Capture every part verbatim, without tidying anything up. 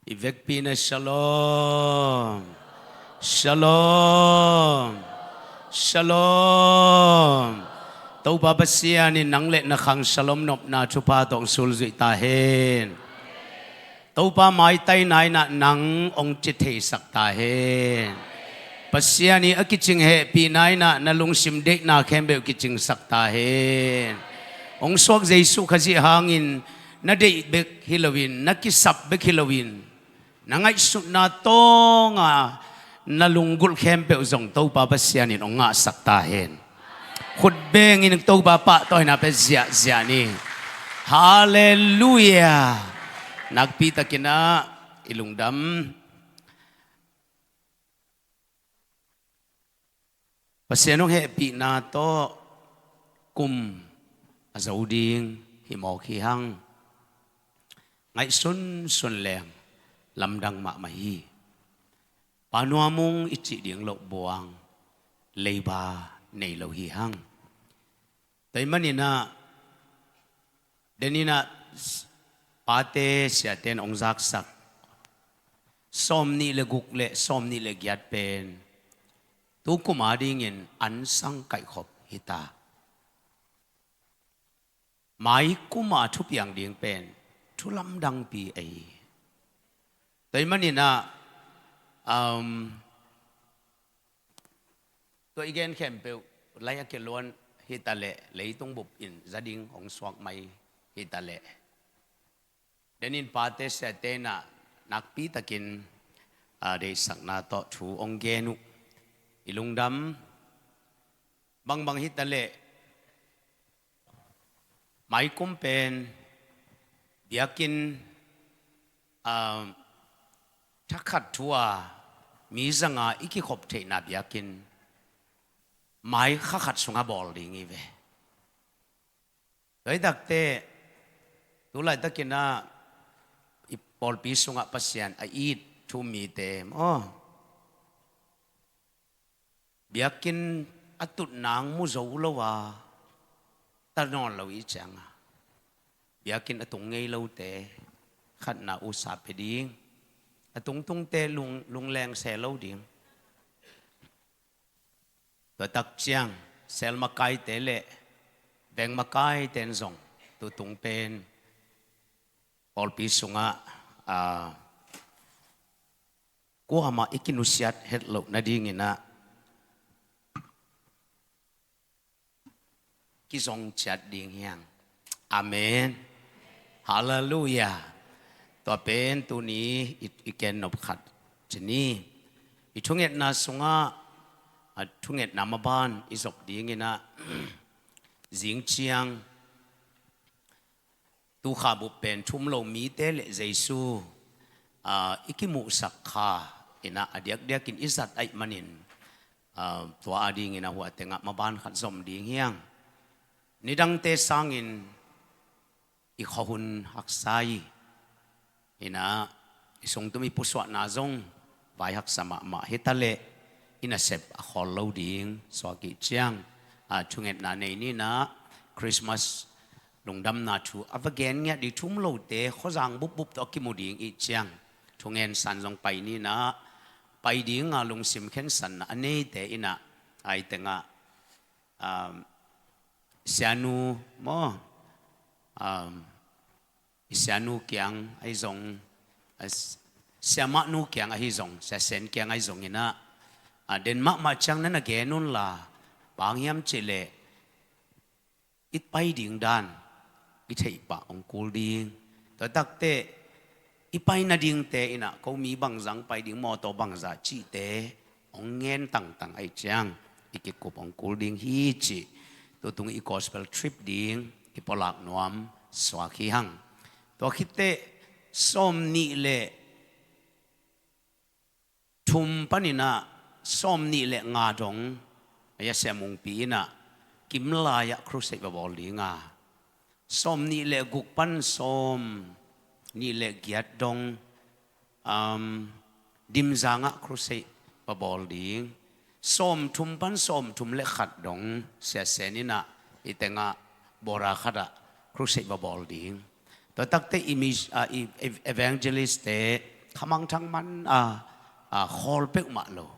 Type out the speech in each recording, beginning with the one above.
I vekpi in ah shalom. Shalom. Shalom. Topa Pasian in nang le na khang shalom nopna thupha tawh hong sulzuih ta hen. Topa maitai na in ah nang hong ci theisak ta hen. Pasian i a kicing hehpihna in ah na lungsim deihna khempeuh kicingsak ta hen. Hong suak Jesuh Khazih hangin na deih bek hi loin, na kisap bek hi loin, na ngaihsutna tawnga na lunggulh khempeuh zong Topa Pasian in hong ngahsak ta hen. Khut bengin Topa pahtawina pia ziahziah ni. Halleluiah. Nakpi takin ah i lungdam. Pasian hong hehpihna tawh kum a zo ding hi mawk hi hang. Ngaihsunsun leng lamdang mahmah hi. Pa Nuam Mung i cih ding loh buang leiba nei lo hi hang. Tua ahih manin ah, den in ah, pate siate in hong zaksak sawmnih le guk le sawmnih le giat pen tu kum a dingin an sang kaihkhop hi ta. Mai kum a thupiang ding pen thu lamdangpi ahi hi. Tua ahih manin ah, um, tua i gen khempeuh lai a kiluan hi ta leh, leitung bup in za ding hong suak mai hi ta leh, den in pate siate in ah nakpi takin, ah, deihsakna tawh thu hong gen uh. I lungdam. Bangbang hi ta leh, mai kum pen biakinn, ah, thakhat thu a mi zanga i kikhop theihna biakinn mai kha khat sungah bawl ding hi ve. Tua hi takteh, tu laitakin ah i pawlpi sungah Pasian a it thu-um mite maw, biakinn a tutna hong mu zo lo a, ta nawn lo i cianga, biakinn a tung ngei lote khatna usa pia ding, a tungtungte lung, lungleng se lo ding. Tua tak ciang sel makaite le veng makaite in zong tutung pen pawlpi sungah, ah, kuamah i kinusiat het loh nadingin ah kizong ciat ding hi hang. Amen. Halleluiah. Tua pen tuni i, i gen nop khat ci ni. I thungetna sungah, a, thungetna maban i zop dingin ah, zing ciang tu kha bup pen thu-um lo mite le Jesuh, ah, i kimuhsak kha in ah a diakdiakin i zat ahih manin, ah, tua a dingin ah hua tengah maban khat zom ding hi hang. Nidangte sangin i khuahun haksa hi. In ah i sungtum i pusuahna zong vai haksa mahmah hi ta leh, i nasep a khawl lo ding suak i hih ciang, ah, thungetna nei ni in ah, Christmas lungdamna thu a va gen ngiat ding thu-um lote khuazang bupbup tawh a kimu ding i hih ciang, thungen san zong pai ni in ah, pai dinga lungsim khensanna a neite in ah, a i tengah, um, sianu maw, um, i sianu kiang ahi zong, a, s-, siamahnu kiang ahi zong, Sia Sen kiang ahi zongin ah, a, den mahmah ciang na na gen unla, bang hiam cih leh i pai ding dan i theih pah hong kul ding. Tua takteh i pai nadingte in ah, ko mi bangzah pai ding, mawtaw bangzah cihte hong ngen tangtang ahih ciang i kikup hong kul ding hi cih tutung i gospel trip ding i pulak nuam suak hi hang. Tua khitteh sawmnih le thum panin ah sawmnih le nga dong, a, Sia Mungpi in ah kimlai-ah crusade va bawl ding a, sawmnih le guk pan sawmnih le giat dong, um, Dimzangah crusade va bawl ding, sawmthum pan sawmthum le khat dong Sia Sen in ah i tengah Bora khatah crusade va bawl ding. Tua takteh i mis-, a, i ev-, evangelist-te, khamangthang man a, a, khawl peuhmah lo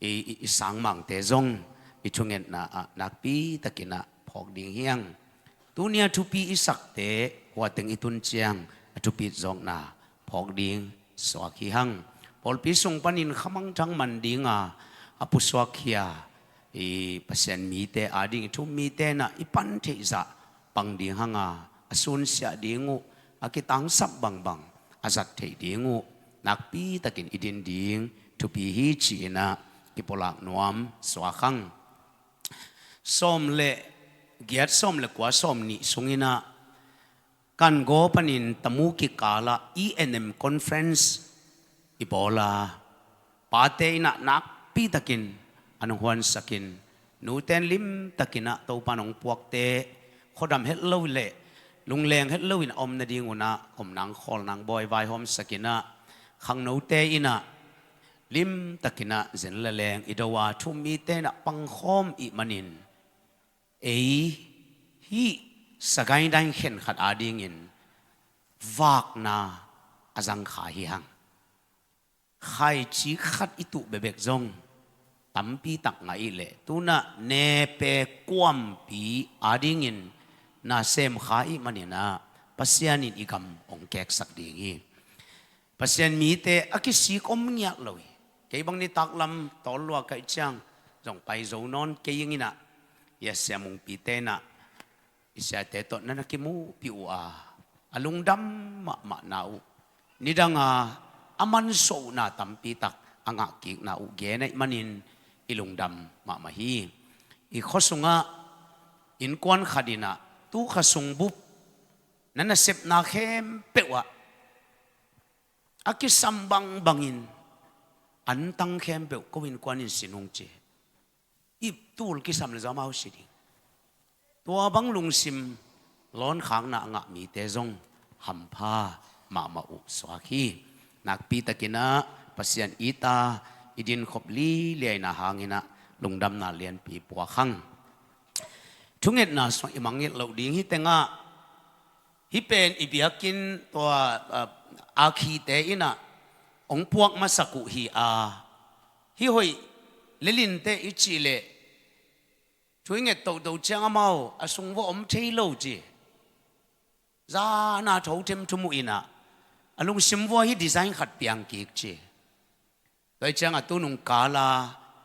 i, i, i sangmangte zong i thungetna ah nakpi takin ah phawk ding hi hang. Tuni a thupi i sakte, hua teng i tun ciang a thupit zawkna phawk ding suak hi hang. Pawlpi sung panin khamangthang man dinga a pusuakkhia i Pasian mite ading i thu-um mite in ah i pan theih zah pang ding hanga, a sunsiah ding uh, a kitangsap bangbang a zat theih ding uh nakpi takin i din ding thupi hi ci-in ah kipulak nuam suak hang. Sawm le giat, sawm le kua, sawm nih sungin ah Kangaw panin Tamu kikal ah E N M conference i bawl a, pate in ah nakpi takin an hong huansak in, nute in lim takin ah Topa in hong puakte, khuadam het lo leh lungleng het loin a om nading un ah, om nang khawl nang bawi vaihawmsak in ah, khangnote in ah lim takin ah zen le leng i do a, thu-um mite in ah pangkhawm ih manin, ei hih sagaindain khenkhat adingin vakna a zang kha hi hang. Khaici khat i tuh bekbek zong tampi tak ngah ih leh, tu-in ah nepe kuampi adingin na sem kha ih manin ah Pasian in i gam hong keksak ding hi. Pasian mite a kisik om ngiat lo hi. Kei bang nitak lam tawl lua ka hih ciang zong pai zo nawn kei ing in ah, i a Sia Mungpite in ah i siate tawh na na kimuhpih uh a, a lungdam mahmahna uh, nidanga a mansuah uhna tampi tak a ngahkikna uh gen ahih manin i lungdam mahmah hi. I khua sungah innkuan khat in ah tu kha sung bup na nasepna khempeuh ah a kisam bangbangin antang khempeuh ko innkuan in sin ung ci. Ip tul kisam le zong amau si ding. Tua bang lungsim lawnkhakna a ngah mite zong hampha mahmah uh suak hi. Nakpi takin ah Pasian it a i dinkhop liliaina hangin ah lungdamna lianpi puak hang. Thungetna sung i mangngilh loh ding hi tengah, hih pen i biakinn tua, ah, akhite in ah hong puak masak uh hi a, hih hoih le linte i cih leh thu i nget toto ciang amau a sung vua om thei lo ci. Zana tho themthum uh in ah a lungsim vua hih design khat piang kik ci. Tua hi ciangah tunung kal a,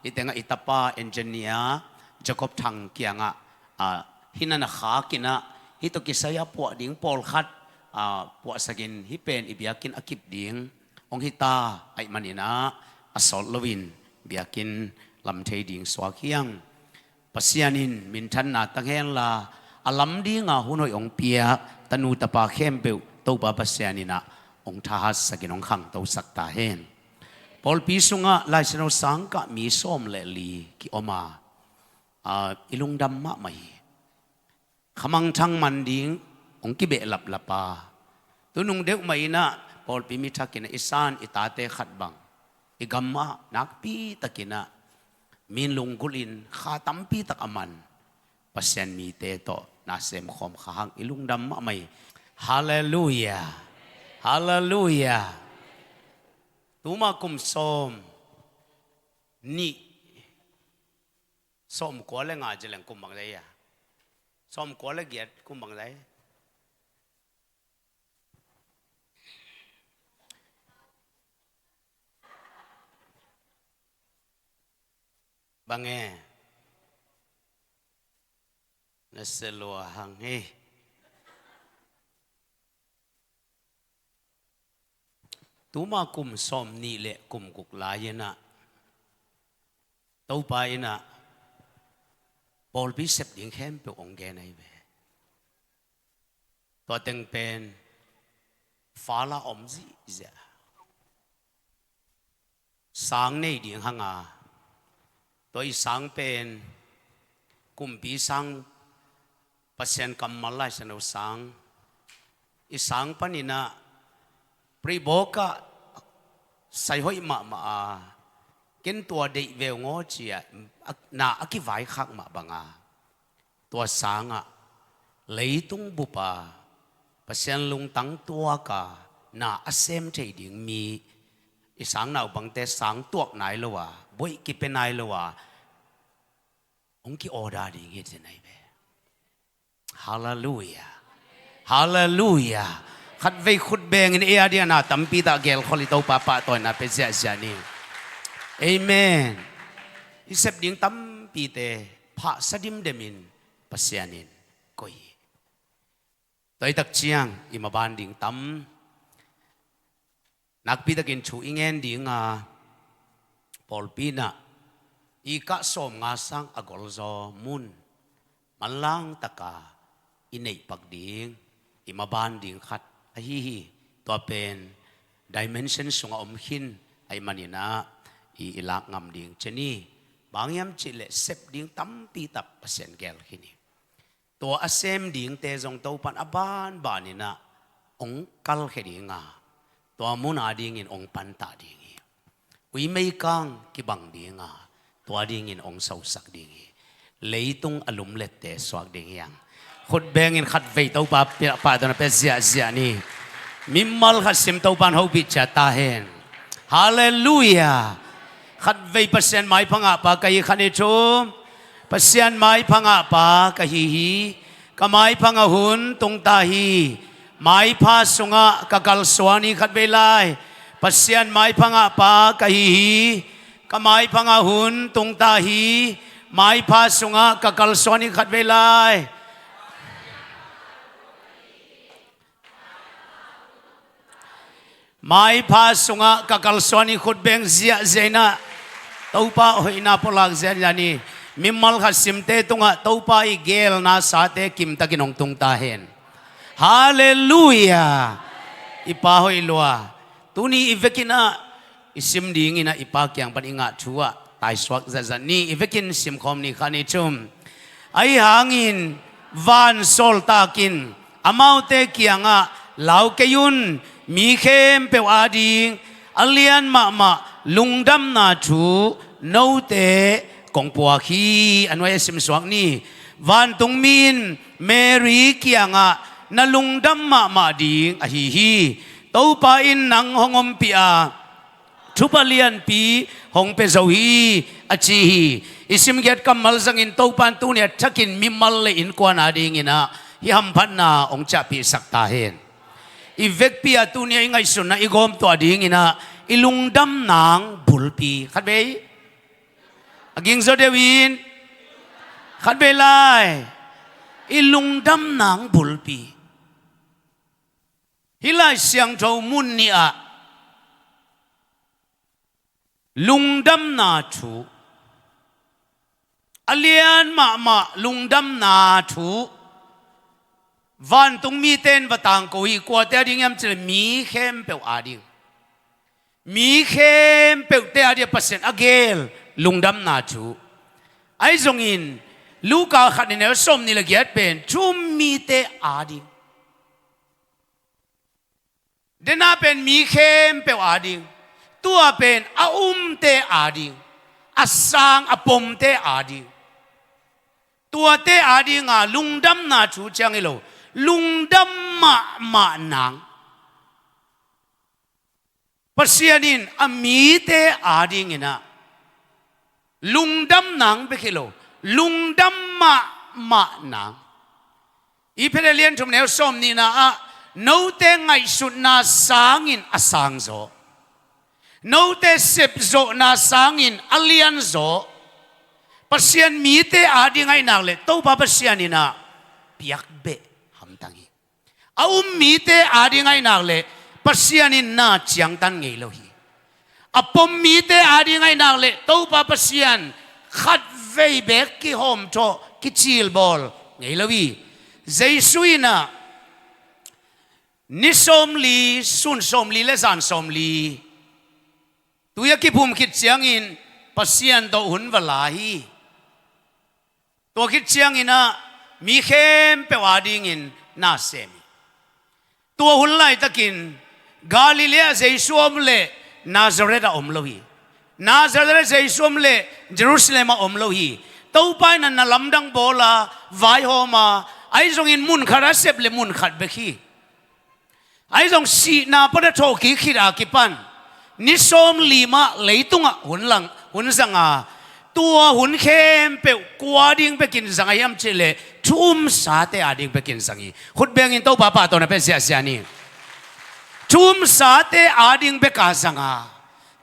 hih tengah i tapa engineer Jacob Thang kiangah, ah, hih na na khak in ah, hih tawh kisai a puah ding pawlkhat, ah, puahsak in, hih pen i biakinn a kip ding hong hi ta ahih manin ah, a sawt loin biakinn lam thei ding suak hi hang. Pasian in minthanna tang henla, a lam dinga hun hoih hong piak tanu tapa khempeuh Topa Pasian in ah hong thahatsak in hong khangtosak ta hen. Pawlpi sungah Lai Siangtho sangkah mi sawm le li ki-om a, a, i lungdam mahmah hi. Khamangthang man ding hong kibehlaplap a, tunung deuh mah in ah pawlpi mi thak in ah i san i tate khat bang i gam ah nakpi takin ah min lunggulh in kha tampi tak a man Pasian mite tawh na semkhawm kha hang, i lungdam mahmah hi. Halleluiah. Halleluiah. Tuma kum sawm nih, sawm kua le nga ci leng kum bang lai a? Sawm kua le giat kum bang lai? Bang e? Na sia lua hang hi. Tuma kum sawm nih le kum guk lai in ah Topa in ah pawlpi sep ding khempeuh hong gen ahi ve. Tua teng pen fala om zihziah. Sang nei ding hang a, tua i sang pen kumpi sang, Pasian kammal Lai Siangtho sang, i sang panin ah prayer book ah sai hoih mahmah a, ken tua deih veu ngaw ci a, na a kivaikhak mah bang a, tua sangah leitung bup a, Pasian lungtang tuak a, na a sem thei ding mi, i sang naupangte sang tuak nai lo a, buaih kipia nai lo a, hong ki-order ding hi ci nai ve. Halleluiah. Halleluiah. Khatvei khut bengin ei a dingin a tampi tak gelkhol i Topa pahtawina pia ziahziah ni. Amen. I sep ding tampite phahsa dimdemin Pasian in koih hi. Tua i tak ciang i maban ding tam. Nakpi takin thu i ngen ding a, pawlpi in ah i kah sawmnga sang a golzaw mun manlang taka i neihpak ding, i maban ding khat ahi hi. Tua pen dimension sungah om khin ahih manin ah i, i lak ngam ding ci ni. Bang hiam cih leh sep ding tampi tak Pasian gel khin hi. Tua a sem dingte zong Topa in a banbanin ah hong kalkhia ding a, tua mun a dingin hong pantah ding hi. Ui meikang kibang ding a, tua dingin hong sosak ding hi. Leitung a lumlette suak ding hi hang. Khut bengin khatvei Topa pia, pahtawina pia ziahziah ni. Mimal khat sim, Topa in hopih ciat ta hen. Halleluiah. Khatvei Pasian maipha ngahpa ka hi, khat, nih, thum. Pasian maipha ngahpa ka hi hi. Ka maipha ngah hun tung ta hi. Maipha sungah ka kalsuan hi, khatvei lai. Pasian maipha ngahpa ka hi hi. Ka maipha ngah hun tung ta hi. Maipha sungah ka kalsuan hi, khatvei lai. Maipha sungah ka kalsuan hi. Khut beng ziahziah in ah Topa hoihna pulak ziahziah ni. Mimal khat simte tungah Topa i gelna sate kimtakin hong tung ta hen. Halleluiah. I Pa hoih lua. Tuni i vekin ah i sim dingin ah i Pa kiang pan i ngah thu ah taisuak zatzat ni. I vekin simkhawm ni, khat, nih, thum. Ahi hangin vansawltak in amaute kiangah lau kei un, mi khempeuh ading a lian mahmah lungdamna thu note kong puak hi. A nuai a simsuak ni. Vantungmi in Mary kiangah na lungdam mahmah ding ahi hi. Topa in nang hong ompih a, thupha lianpi hong pia zo hi, a ci hi. I simgiat kammal zangin Topa in tuni a thakin mimal le innkuan adingin ah hih hamphatna hong ciahpihsak ta hen. I vekpi a tuni a i ngaihsutna i gawmtuah dingin ah i lungdam nang bulpi. Khatvei. A gingzaw deuh in. Khatvei lai. I lungdam nang bulpi. Hih Lai Siangtho mun nih ah lungdamna thu, a lian mahmah lungdamna thu, vantungmite in va tangko hi. Kuate ading hiam cih leh mi khempeuh ading. Mi khempeuhte ading a Pasian a gel lungdamna thu. Ahi zongin Luka khat, nih, neu sawmnih le giat pen thu-um mite ading. Dena pen mi khempeuh ading. Tua pen a umte ading, a sang a pomte ading. Tuate ading a lungdamna thu ciang hi lo, lungdam mahmah nang. Pasian in a mite adingin ah lungdam nang bek hi lo, lungdam mahmah nang. Efesa lian thum, neu sawmnihna ah note ngaihsutna sangin a sangzaw, note sepzawhna sangin a lianzaw Pasian mite ading ahih nak leh Topa Pasian in ah piakbeh hamtang hi. A um mite ading ahih nak leh Pasian in na ciangtan ngei lo hi. A pom mite ading ahih nak leh Topa Pasian khatvei beek kihawmthawh, kicilbawl ngei lo hi. Jesu in ah ni sawmli, sun sawmli le zan sawmli tui a kiphum khit ciangin Pasian tawh hun va la hi. Tua khit ciangin ah mi khempeuh adingin na sem hi. Tua hun laitakin Galilee ah Jesu om leh Nazareth ah om lo hi. Nazareth ah Jesu om leh Jerusalem ah om lo hi. Topa in ah na lamdang bawl a, vaihawm a, ahi zongin mun khat a sep leh mun khat bek hi. Ahi zong sihna pan a thawhkik khit a kipan ni sawmli mah leitungah hun lang, hun zanga, tua hun khempeuh kua ding bekin zanga hiam cihleh thu umsate a ding bekin zang hi. Khut bengin Topa pahtawi na pia ziahziah ni. Thu umsate a ding beka zanga,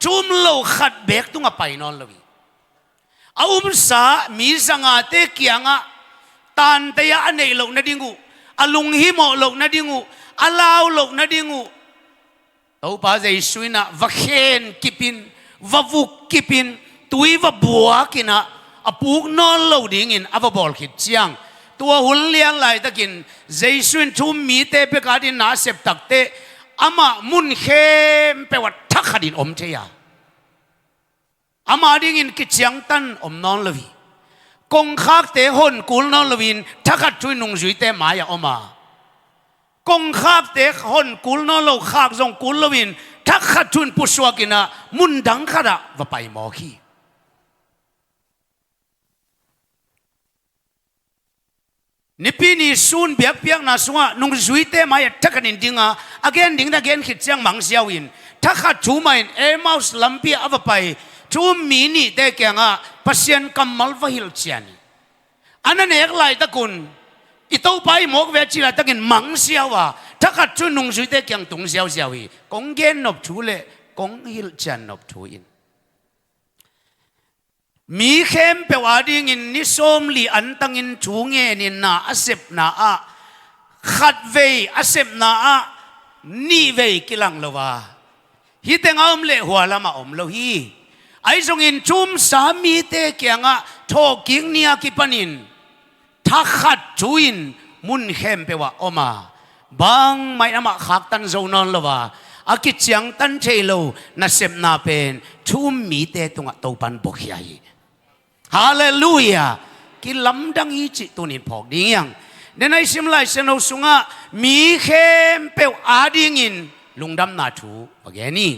thu um lo khat bek tungah pai nawn lo hi. A umsa mi zangate kiangah tante ah a neih loh nading uh, a lunghimawh loh nading uh, a lau loh nading uh, Topa Jesu in ah va khen kipin, va vuk kipin, tui va buakin ah a puk nawn lo dingin a va bawl khit ciang, tua hun lian laitakin Jesu in thu um mite bek adingin na a sep takteh amah mun khempeuh ah thakhatin om thei a, ama dingin kiciangtan om nawn lo hi. Kongkhakte hon kul nawn loin thakhat thu in nungzuite mai-ah om a, kongkhakte hon kul nawn lo, khak zong kul loin thakhat thu in pusuakin ah mun dang khatah va pai mawk hi. Nipi ni sun biakpiakna sungah nungzuite mai-ah thakhatin ding a, a gen ding na gen khit ciang mangziau in, thakhat thu mah in Emmaus lampi ah a va pai thu um mi nihte kiangah Pasian kammal va hilhcian hi. A na nek laitakun, i Topa i mawk ve a cih laitakin mangziau a, thakhat thu in nungzuite kiang tung ziauziau hi. Kong gen nop thu le kong hilhcian nop thu in, mi khempeuh adingin ni sawmli antangin thu ngenin na a sepna ah khatvei a sepna ah nihvei kilang lo a, hih tengah om leh hua lamah om lo hi. Ahi zongin thu umsa mite kiangah thawhkik ni a kipanin thakhat thu in mun khempeuh ah om a, bangmah in amah khaktan zo nawn lo a, a kiciangtan thei lo nasepna pen thu um mite tungah Topan buakhia hi. Halleluiah. Kilamdang hi cih tunin phawk ding hi hang. Denai sim Lai Siangtho sungah mi khempeuh adingin lungdamna thu va gen hi.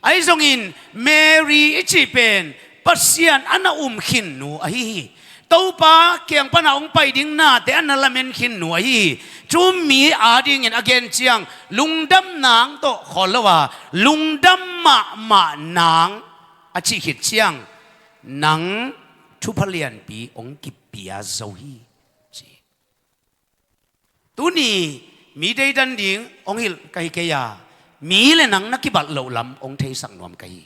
Ahi zongin Mary i cih pen Pasian a na um khin nu ahi hi. Topa kiang pana hong pai ding nate a na lamen khin nu ahi hi. Thu um mi adingin a gen ciang lungdam nang tawh khawl lo a, lungdam mahmah nang a cih khit ciang, nang thupha lianpi hong kipia zo hi, ci. Tuni mi deidan ding hong hilh ka hi kei a, mi le nang na kibat loh lam hong theisak nuam ka hi.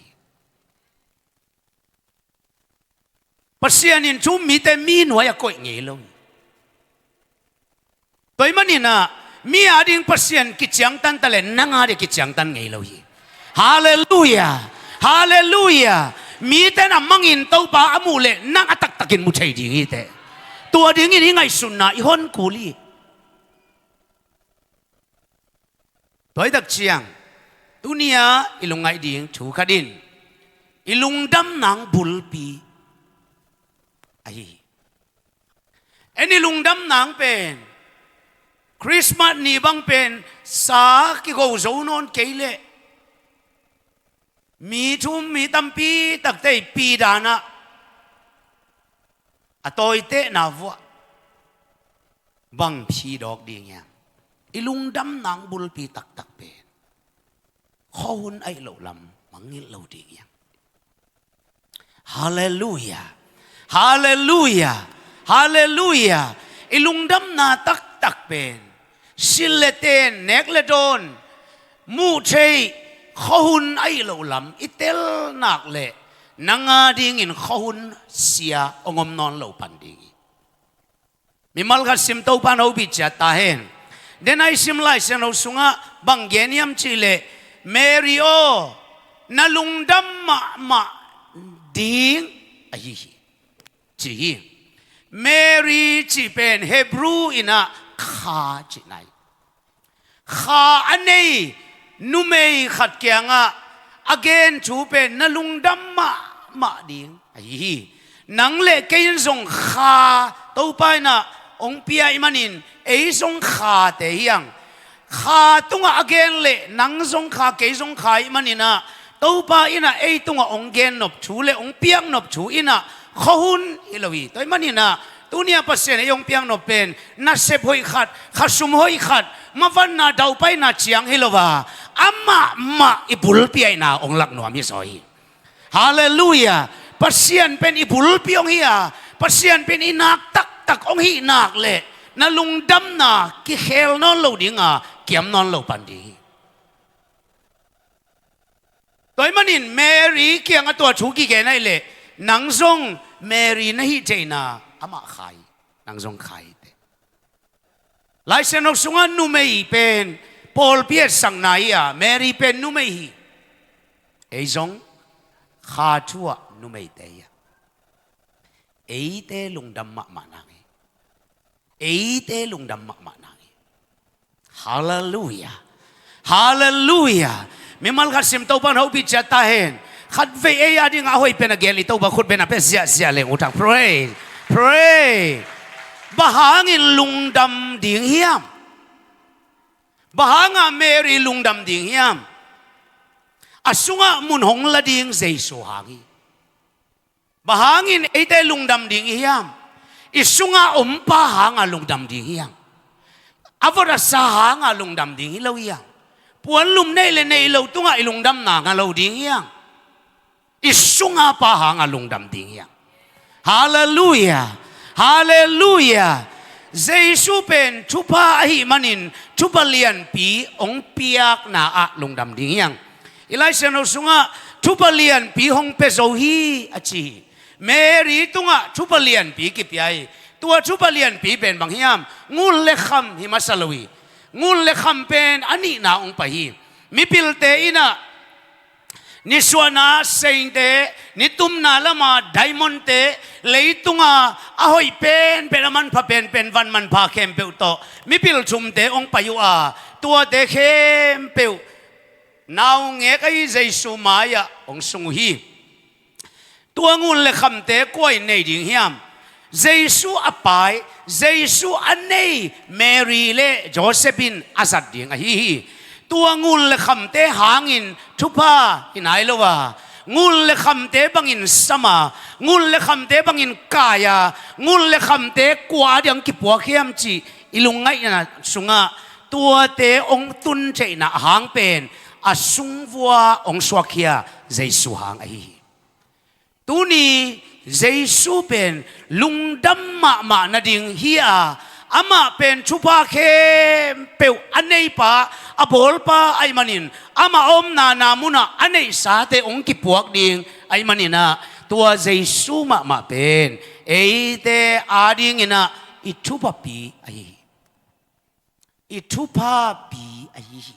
Pasian in thu um mite mi nuai-ah koih ngei lo hi. Tua ahih manin ah mi ading Pasian kiciangtan ta leh nang ading kiciangtan ngei lo hi. Halleluiah. Halleluiah. Mite in a mangin Topa a muh leh nang a taktakin mu thei ding hi teh. Tua dingin hih ngaihsutna i hon kul hi. Tua hi tak ciang, tuni-a i lungngaih ding thu khat in i lungdam nang bulpi ahi hi. En, i lungdam nang pen Christmas ni bang pen sa kigo zo nawn kei leh mi thu um mi tampi takte i pi dan ah a tawitehna vuah bang phi dawk ding hiam? I lungdam nang bulpi taktak pen khuahun aih loh lam mangngilh lo ding hiam? Halleluiah. Halleluiah. Halleluiah. I lungdamna taktak pen silh le ten, nek le dawn, muh theih khuahun aih loh lam i tel nak leh nang adingin khuahun sia hong om nawn lo pan ding hi. Mimal khat sim, Topa in hopih ciat ta hen. Denai sim Lai Siangtho sungah bang gen hiam cih leh, Mary aw, na lungdam mahmah ding ahi hi, ci hi. Mary cih pen Hebrew in ah kha cihna hi. Kha a nei numei khat kiangah a gen thu pen na lungdam mahmah ding ahi hi. Nang le kei in zong kha Topa in ah hong pia ahih manin ei zong khate hi hang. Kha tungah a gen leh nang zong kha, kei zong kha ahih manin ah Topa in ah ei tungah hong gen nop thu le hong piak nop thu in ah khuahun hi lo hi. Tua ahih manin ah Tuni-a Pasian ei hong piaknop pen nasep hoih khat, khasum hoih khat, mavanna daupaina ciang hi lo a, amah mah i bulpi ahihna hong lak nuam hi zaw hi. Halleluiah. Pasian pen i bulpi hong hi a, Pasian pen i nak taktak hong hih nak leh na lungdamna kikhel nawn lo ding a, kiam nawn lo pan ding hi. Tua ahih manin Mary kiangah tua thu kigen ahih leh, nang zong Mary na hih theihna amah kha hi. Nang zong kha hi teh. Laisiangtho sungah numei pen pawlpi etsakna hi a, Mary pen numei hi. Ei zong kha thu-ah numeite hi a, eite lungdam mahmah nang hi. Eite lungdam mahmah nang hi. Halleluiah. Halleluiah. Mimal khat sim, Topa'n hopih ciat ta hen. Khatvei ei a dingah a hoih pen a gen i Topa khut bengah pia ziahziah leng, u tak. Pray. Pray. Bang hangin lungdam ding hiam? Bang hangah Mary lungdam ding hiam? A sungah mun hong la ding Jesu hang hi. Bang hangin eite lungdam ding i hiam? I sungah om pa hanga lungdam ding hiam? A vot a sa hanga lungdam ding hi lo hiam? Puanlum nei le nei lo tungah i lungdamna nga lo ding hiam? I sunga pa hanga lungdam ding hiam? Halleluiah. Halleluiah. Jesu pen thupha ahih manin thupha lianpi hong piakna ah lungdam ding hiam? I Laisiangtho sungah thupha lianpi hong pia zo hi a ci hi. Mary tungah thupha lianpi kipia hi. Tua thupha lianpi pen bang hiam? Ngun le kham hi masa lo hi. Ngun le kham pen a nihna hong pai hi. Mipilte in ah nisuahna seinte, nitumna lama diamondte, leitunga a hoih penpen, a manpha penpen, van manpha khempeuh tawh mipil thumte hong pai uh a, tuate khempeuh naungek ahi Jesu mai-ah hong sung uh hi. Tua ngun le khamte kua in nei ding hiam? Jesu a pai, Jesu a nei Mary le Joseph in a zat ding ahi hi. Tua ngun le khamte hangin thupha hi nai lo a, ngun le khamte bangin sam a, ngun le khamte bangin kai a, ngun le khamte kua a ding kipuak hiam cih i lungngaihna sungah tuate hong tun theihna a hang pen a sungvua hong suakkhia Jesu hang ahi hi. Tuni Jesu pen lungdam mahmah nading hi a, amah pen thupha khempeuh a neipa, a bawlpa ahih manin, amah omna na munah a neihsate hong kipuak ding ahih manin ah, tua Jesu mahmah pen eite adingin ah i thuphapi ahi hi. I thuphapi ahi hi.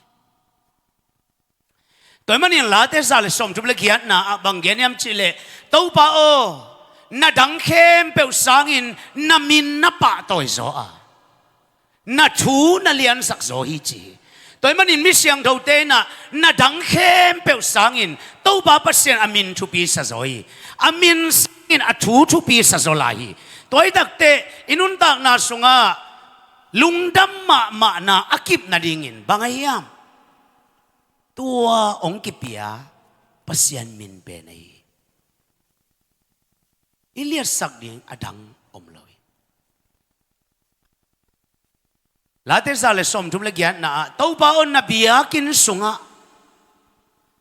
Tua ahih manin Late za le sawmthum le giatna ah bang gen hiam cih leh, Topa aw, na dang khempeuh sangin na min na pahtawi zaw a, na thu na liansak zaw hi, ci hi. Tua ahih manin mi siangthote in ah na dang khempeuh sangin Topa Pasian a min thupi sa zaw hi. A min sangin a thu thupi sa zaw lai hi. Tua hi takteh i nuntakna sungah lungdam mahmahna a kip nadingin bang ahi hiam? Tua hong kipia Pasian min pen ahi hi. I liatsak ding a dang om lo hi. Late za le sawmthum le giatna ah, Topa aw, na biakinn sungah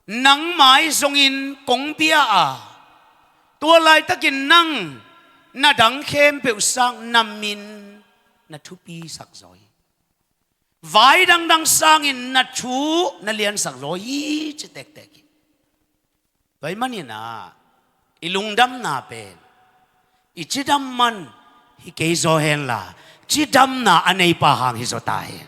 nang mai zongin kong bia a, tua laitakin nang na dang khempeuh sang na min na thupisak zaw hi. Vai dangdang sangin na thu na liansak zaw hi, ci tektek hi. Tua ahih manin ah i lungdamna pen i cidam man hi kei zaw henla, cidamna a neipa hang hi zaw ta hen.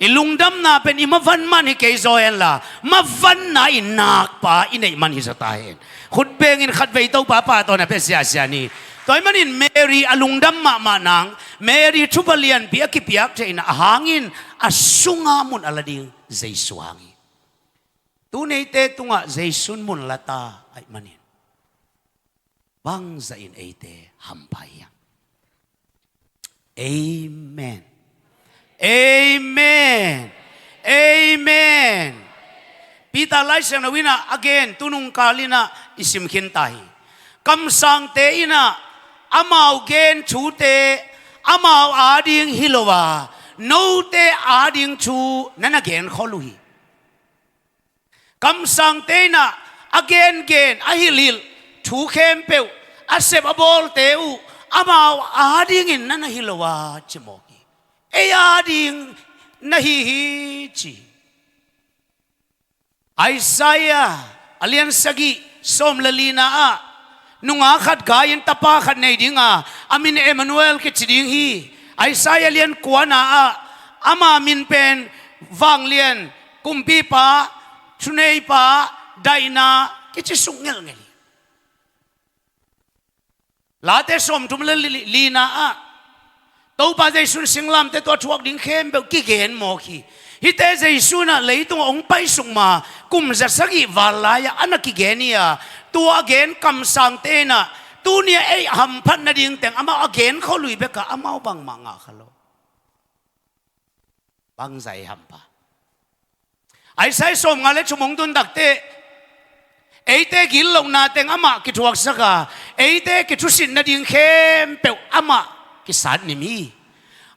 I lungdamna pen i mavan man hi kei zaw henla, mavanna i nakpa i neih man hi zaw ta hen. Khut bengin khatvei Topa pahtawi na pia siasia ni. Tua ahih manin Mary a lungdam mahmah nang, Mary thupha lianpi a kipiak theihna a hangin a sunga mun a la ding Jesu hang hi. Tu neite tungah Jesu in mun la ta ahih manin bangzah in eite hampha hiam? Amen. Amen. Amen. Peter Laisiangtho in ah a gen, tunung kal in ah i sim khin ta hi. Kamsangte in ah Amau gen thute amau ading hi lo a, note ading thu na na genkhol uh hi. Kamsangte in ah a gengen, a hilhhilh thu khempeuh, a sep a bawlte uh amau adingin na na hi lo a, ci mawk hi. Ei ading na hi hi, ci. Isaiah a lian sagih sawm le lina ah, nungak khat gai-in tapa khat nei dinga, a min Emmanuel kici ding hi. Isaiah lian kuana ah, ama min pen vanglian, kumpipa, thuneipa, daihna kici suk ngelngel hi. Late sawmthum le li-, lina ah, Topa Jesu in singlamteh tawh a thuak ding khempeuh kigen mawk hi. Hihte Jesu in ah leitungah hong paisuk ma kum za sagih val lai-ah a na kigen hi a, tua a gen kamsangte in ah tuni-ah ei hamphat nading teng amau a genkhol uh hi bek a, amau bangmah ngah kha lo. Bangzah ei hampha? Isaiah sawmnga le thum hong tun takteh, eite gitlohna teng amah kithuaksak a, eite kithusit nading khempeuh amah kisat nim hi.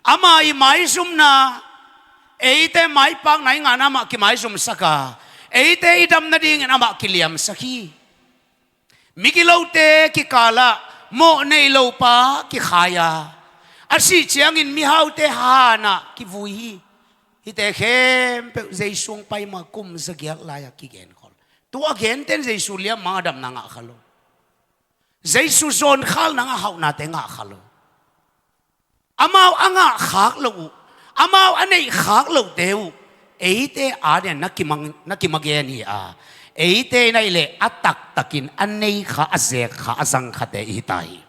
Ama ih maizumna, eite maipakna i ngahna amah kimaizumsak a, eite i dam nadingin amah kiliamsak hi. Migilote kikalah mawh nei lo pa kikhai a, a sih ciangin mihaute hanah kivui hi. Hihte khempeuh Jesu hong pai ma kum zagiat lai-ah kigenkhol. Tua a genten Jesu liamma a damna ngah kha lo. Jesu zawnkhalna ngah, hauhnate ngah kha lo. Amau a ngah khak loh uh, amau a neih khak lohte uh, eite adingin na kimang-, na kimagen hi a, eite in ahih leh a taktakin a nei kha, a zek kha, a zang khate i hi ta hi.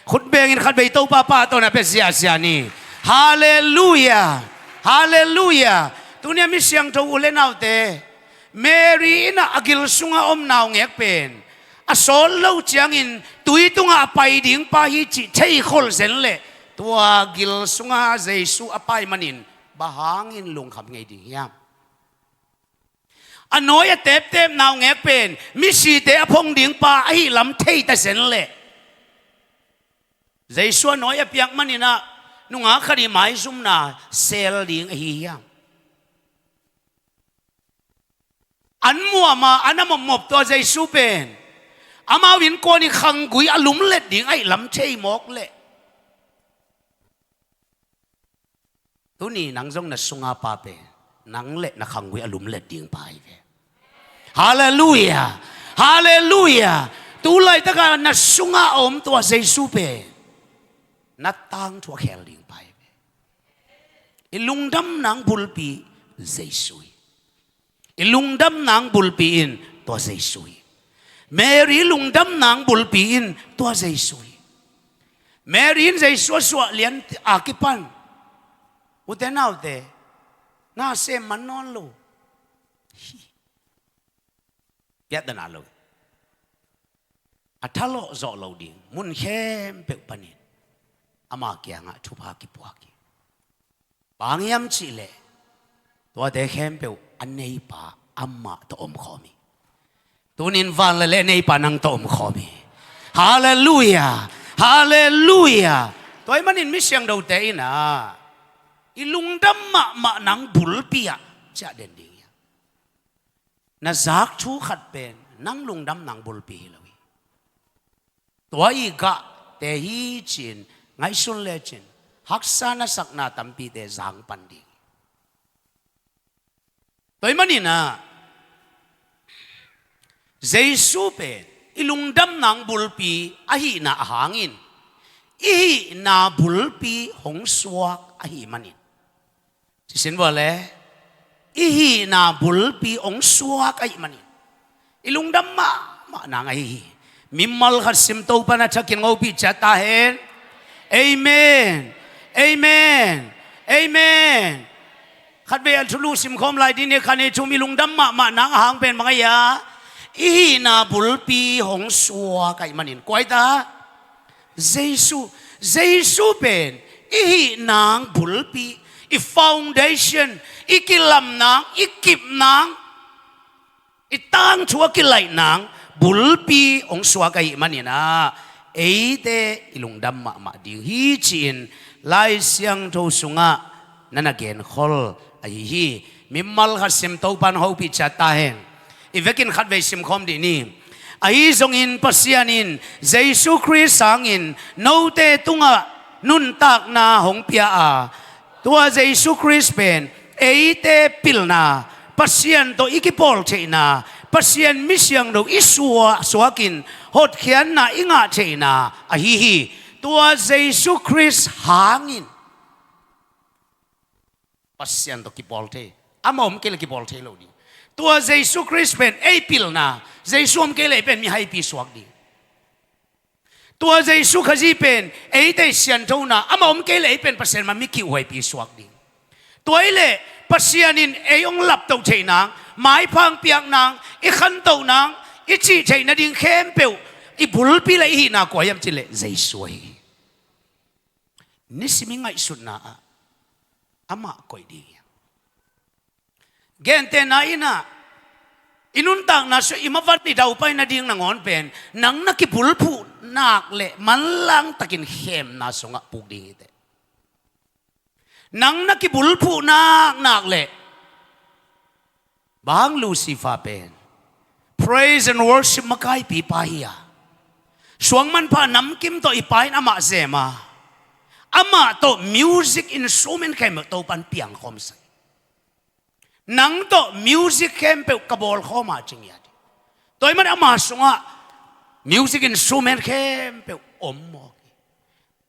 Khut bengin khatvei Topa pahtawi na pia ziahziah ni. Halleluiah. Halleluiah. Tuni-a mi siangtho u le naute, Mary in ah a gil sunga om naungek pen a sawt lo ciangin tui tungah a pai ding pa hi cih theikhol zen leh, tua gil sunga Jesu a pai manin bang hangin lungkham ngei ding hiam? A nawi a teptep naungek pen misite a phong ding pa ahih lam thei ta zen leh, Jesu a nawi a piak manin ah nungak khat ih maizumna sel ding ahi hiam? An muama, an a mopmop tua Jesu pen amau innkuan ih khanggui a lumlet ding ahih lam thei mawk leh, tuni nang zong na sunga pa pen nang le na khanggui a lumlet ding pa hi ve. Halleluiah. Halleluiah. Tu laitaka na sunga a om tua Jesu pen na tangthu a khel ding pa hi ve. I lungdam nang bulpi Jesu hi. I lungdam nang bulpi in tua Jesu hi. Mary lungdam nang bulpi in tua Jesu hi. Mary in Jesu a suah lian a kipan, ute naute, na sem man nawn lo. Piatdana lo. A thalawh zawh lo ding mun khempeuh panin ama kiangah thupha kipuak hi. Bang hiam cihleh, tuate khempeuh a neipa amah tawh omkhawm hi. Tunin van le le neipa nang tawh omkhawm hi. Halleluiah. Halleluiah. Tua ahih manin mi siangthote in ah i lungdam mahmah nang bulpi ah ciah den ding hi. Na zak thu khat pen nang lungdam nang bulpi hi lo hi. Tua ih gahte hi ci-in ngaihsun lecin haksa na sakna tampite zang pan ding hi. Tua ahih manin ah Jesu pen i lungdam nang bulpi ahihna ahangin i hihna bulpi hong suak ahih manin, cisin vua le, i hihna bulpi hong suak ahih manin i lungdam mahmah nang ahi hi. Mimal khat sim, Topa na thakin ngopih ciat ta hen. Amen. Amen. Amen. Khatvei a thulu simkhawm lai ding ni. Khat, nih, thum. I lungdam mahmah nang ahang pen bang ahi a, i hihna bulpi hong suak ahih manin. Kua hi ta? Jesu. Jesu pen i hih nang bulpi, i foundation, i kilam nang, i kip nang, i tangthu a kilaih nang bulpi hong suak ahih manin ah eite i lungdam mahmah ding hi, ci-in Lai Siangtho sungah na na genkhol ahi hi. Mimal khat sim, Topan hopih ciat ta hen. I vekin khatvei simkhawm dih ni. Ahi zongin Pasian in Jesu Khrist hangin note tungah nuntakna hong pia a, tua Jesu Khrist pen eite pilna, Pasian tawh i kipawl theihna, Pasian mi siangtho i suah suakin hotkhiatna i ngah theihna ahi hi. Tua Jesu Khrist hangin Pasian tawh kipawl thei. Amah om kei leh kipawl thei lo ding. Tua Jesu Khrist pen ei pilna, Jesu om kei leh ei pen mihaipi suak ding. Tua Jesu Khazih pen eite sianthona, amah om kei leh ei pen Pasian ma mi kihuaipi suak ding. Tua hi leh Pasian in ei hong laptoh theih nang, maipha hong piak nang, i khantoh nang, i cih theih nading khempeuh i bulpi le i hihna kua hiam cih leh Jesu ahi hi. Nisim i ngaihsutna ah amah koih ding hi. Gentehna in ah, i nuntakna sung i mavan i daupai nading nangawn pen nang na kibulphuh nak leh manlang takin khemna sungah puk ding hi teh. Nang na kibulphuh nak nak leh, bang hang Lucifer pen praise and worship makaipi pa hi a, suangmanpha namkim tawh i Pa in amah zem a, amah tawh music instrument khempeuh Topan piangkhawm sak hi. Nang tawh music khempeuh ka bawlkhawm a, ci ngiat hi. Tua ahih manin ama sungah music instrument khempeuh om mawk hi.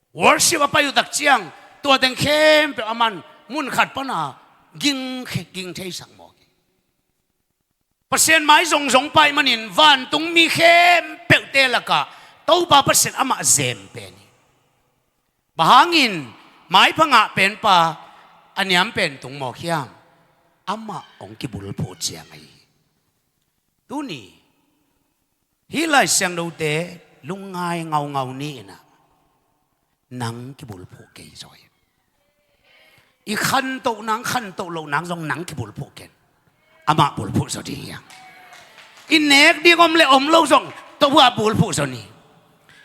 Worship a pai uh tak ciang tua teng khempeuh aman mun khat pana ging khe-, ging theisak mawk hi. Pasian mai zongzong pa ahih manin vantungmi khempeuhte lakah Topa Pasian amah zem pen hi. Bang hangin maipha ngah penpa a niam pen tung mawk hiam? Amah hong kibulphuh ciang ahi hi. Tuni hih Lai Siangthote lungngai ngaungau ni in ah, nang kibulphuh kei zaw hi. I khantoh nang, khantoh loh nang zong nang kibulphuh ken. Amah bulphuh zaw ding hi hang. I nek ding om le om lo zong Topa bulphuh zaw ni.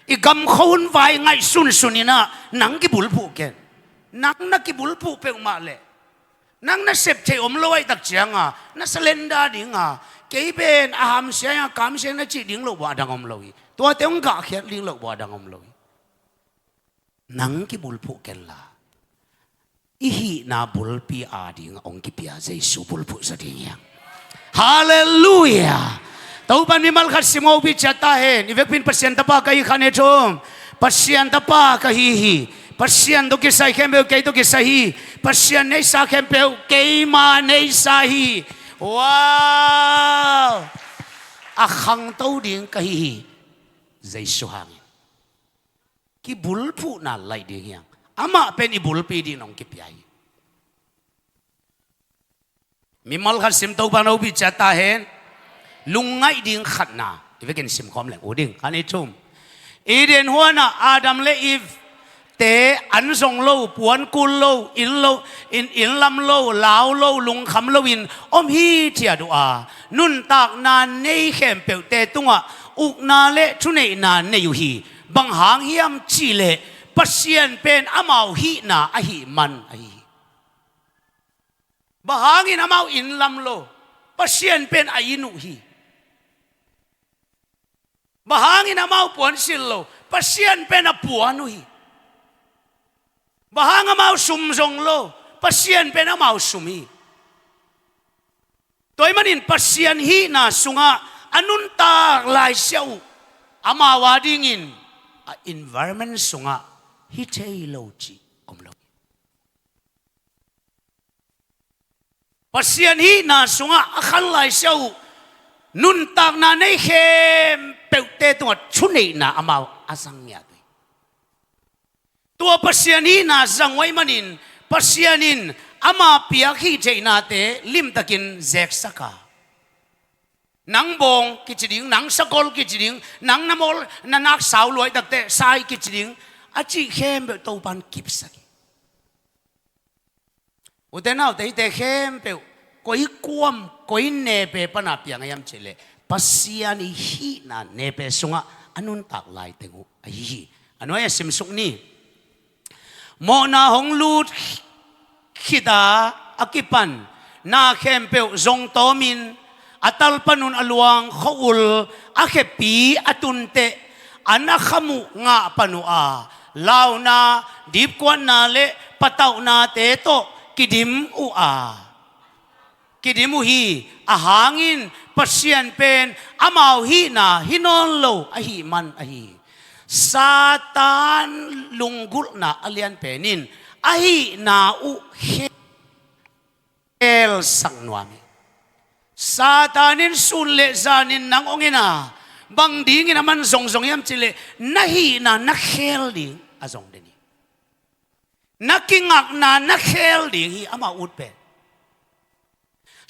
I gam khuavak vai ngaih sunsun in ah nang kibulphuh ken. Nang na kibulphuh peuhmah leh, nang na sep theih om lo ahih tak ciang a, na surrender ding a, kei pen a hamsia a, kamsia na cih ding loh bua a dang om lo hi. Tuate hong gahkhiat ding loh bua a dang om lo hi. Nang kibulphuh ken la, i hihna bulpi ading hong kipia Jesu bulphuh zaw ding hi hang. Halleluiah. Topan mimal khat sim hopih ciat ta hen. I vekpi in Pasian tapa ka hi khan hi thum. Pasian tapa ka hi hi. Pasian tawh kisai khempeuh kei tawh kisai hi. Pasian neihsa khempeuh keima neihsa hi. Wow. A khangto ding ka hi hi. Jesu hangin kibulphuhna laih ding hi hang. Amah pen i bulpi ding hong kipia hi. Mimal khat sim, Topan hopih ciat ta hen. Lungngaih ding khatna i vekin simkhawm leng uh ding. Khan hi thum. Eden huanah Adam le Eve te an zong lo, puan kul lo, inn lo, inn, inn lam lo, lau lo, lungkham loin om hithiat uh a, nuntakna nei khempeuhte tungah ukna le thuneihna nei uh hi. Bang hang hiam cih leh Pasian pen amau hihna ahih man ahi hi. Bang hangin amau inn lam lo? Pasian pen a inn uh hi. Bang hangin amau puansilh lo? Pasian pen a puan uh hi. Bang hang amau sum zong lo? Pasian pen amau sum hi. Tua ahih manin Pasian hihna sungah a nuntak laisiah uh amau adingin a environment sungah hi thei lo cih om lo hi. Pasian hihna sungah a khan laisiah uh nuntakna nei khempeuhte tungah thuneihna amau a zang ngiat uh hi. Tua Pasian hihna zang uh ahih manin Pasian in ama piak hih theihnate limtakin zeksak a, nang bawng kici ding, nang sakol kici ding, nang na mawl na nak sau luai takte sai kici ding, a cih khempeuh Topan kipsak hi. Ute naute, hihte khempeuh koi kuam, koi nepe pana piang a hiam cih leh Pasian i hihna nepe sungah a nuntak laiteng uh ahi hi. A nuai-ah simsuk ni. Mawhna hong lut khit a, a kipan na khempeuh zong tawmin, a tal panun a luang khua-ul a khepi a tunteh, an a kham uh ngah pan uh a, launa, dipkuatna le patauhnate tawh kidim uh a, kidim uh hi. Ahang in Pasian pen amau hihna hi nawn lo ahih man ahi hi. Satan lunggulhna a lianpen in a hihna uh khelsak nuam hi. Satan in sun le zanin nang hong en a, bang dingin a man zongzong hiam cih leh na hihna na khel ding a zong den hi. Na kingakna na khel ding hi, amah ut pen.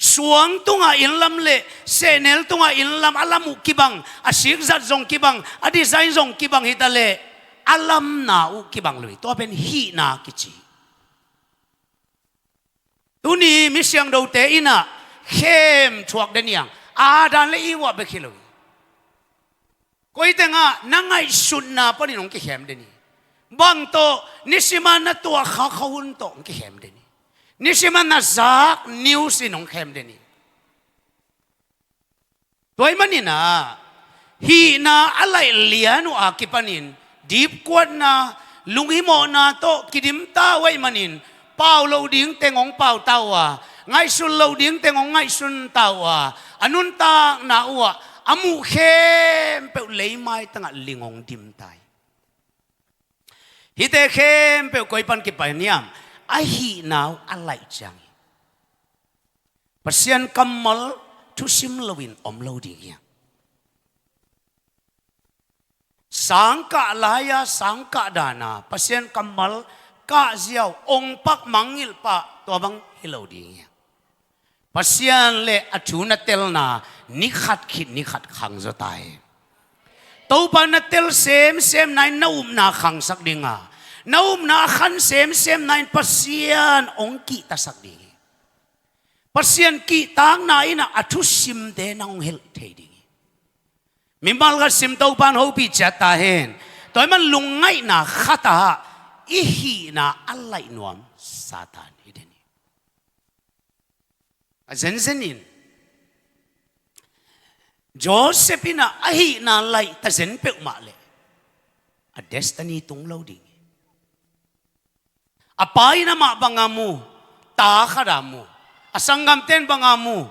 Suang tungah inn lam le sehnel tungah inn lam, a lam uh kibang, a sikzat zong kibang, a design zong kibang hi ta leh, a lamna uh kibang lo hi. Tua pen hihna kici. Tuni mi siangthote in ah khem thuak den hi hang. Adam le Eve bek hi lo hi. Koi tengah na ngaihsutna panin hong kikhem den hi. Bang tawh, nisim a na tuahkhak khuahun tawh hong kikhem den hi. Nisim a na zak news in hong khem den hi. Tua ahih manin ah, hihna a laih lian uh a kipanin, dipkuatna, lunghimawhna tawh kidim ta uh ahih manin, pau loh ding teng hong pau ta uh a, ngaihsun loh ding teng hong ngaihsun ta uh a, a nuntakna uh ah a muh khempeuh leimai tangah ling hong dim ta hi. Hihte khempeuh koi pan kipan hiam? A hihna uh a laih ciang hi. Pasian kammal thusim loin om lo ding hi hang. Sangkah lai-a, sangkah dan a Pasian kammal kah ziau, ong pak mangngilh pah, tua bang hi lo ding hi hang. Pasian le a thu na telna ni khat khit ni khat khang zaw ta hen. Topa na tel semsemna in na upna khangsak ding a, na upna a khan semsemna in Pasian hong kihtaksak ding hi. Pasian kihtakna in ah a thusimte nang hong hilh thei ding hi. Mimal khat sim, Topa in hopih ciat ta hen. Tua ahih man lungngaihna khat ah i hihna a laih nuam Satan hi den hi. A zenzen in Joseph in ah a hihna laih ta zen peuhmah leh a destiny tung lo ding hi. A pa in amah bang a mu? Ta khat a mu. A sanggamte in bang a mu?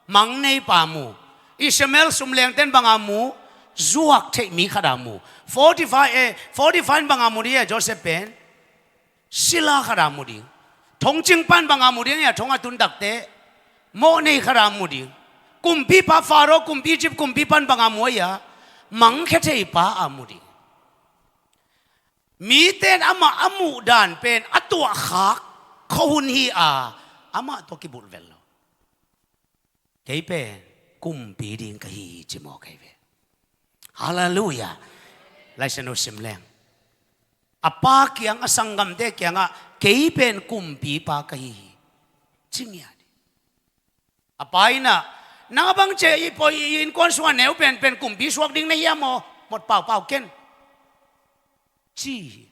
Mang nei pa mu. Ishmael sumlengte in bang a mu? Zuak theih mi khat a mu. Potiphar, eh, Potiphar in bang a mu ding a, Joseph pen? Sila khat a mu ding. Thongcing pa in bang a mu ding a, thong a tun takte? Mawhnei khat a mu ding. Kumpipa Pharaoh, kumpi, Egypt kumpipa in bang a mu a, mangkhia thei pa a mu ding. Mite in amah a muh dan pen a tuahkhak khuahun hi a, amah tawh kibulh vel lo. Kei pen kumpi ding ka hi hi, ci mawk hi ve. Halleluiah. Laisiangtho sim leng. A pa kiang, a sanggamte kiangah, kei pen kumpipa ka hi hi, ci ngiat hi. A pa in ah, nang a bang ci a, i pawi, i innkuan sungah neu penpen kumpi suak ding na hiam aw? Mawt paupau ken, ci hi.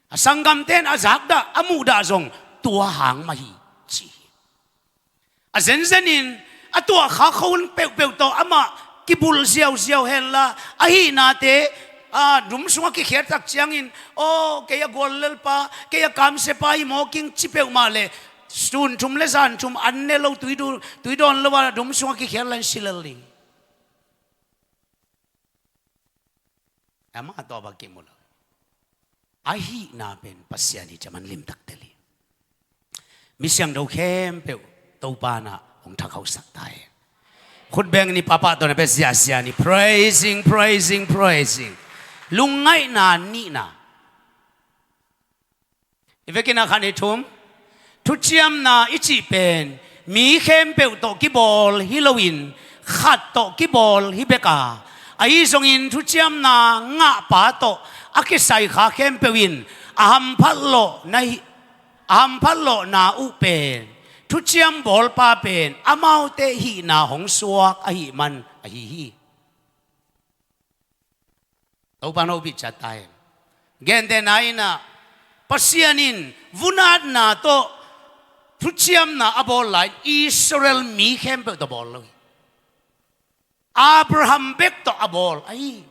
A sanggamte in a zakdah, a muhdah zong tua hang mah hi, ci hi. A zenzen in a tuahkhak khuahun peuhpeuh tawh amah kibulh ziauziau henla, a hihnate, a, dum sungah kikhiat tak ciangin, aw, kei a guallelpa, kei a kamsiapa hi mawk ing, ci peuhmah leh, sun thum le zan thum an ne lo, tui du-, tui dawn lo a dum sungah kikhiat lai-in si lel ding. Amah tawh bang kimu lo. A hihna pen Pasian hi ci-a man limtak tel hi. Mi siangtho khempeuh Topa in ah hong thakhosak ta hen. Khut beng ni, papa tawh na pia ziahziah ni. Praising, praising, praising. Lungngaihna nihna. I vekin a khan i thum. Thuciamna i cih pen mi khempeuh tawh kibawl hi loin, khat tawh kibawl hi bek a, ahi zongin thuciamna ngahpa tawh a kisai kha khempeuh in a hamphat lawhna hi, a hamphat lawhna uh pen thuciam bawlpa pen amaute hihna hong suak ahih man ahi hi. Topa in hopih ciat ta hen. Gentehna in ah, Pasian in vunatna tawh thuciamna a bawl lai-in Israel mi khempeuh tawh bawl lo hi. Abraham bek tawh a bawl ahi.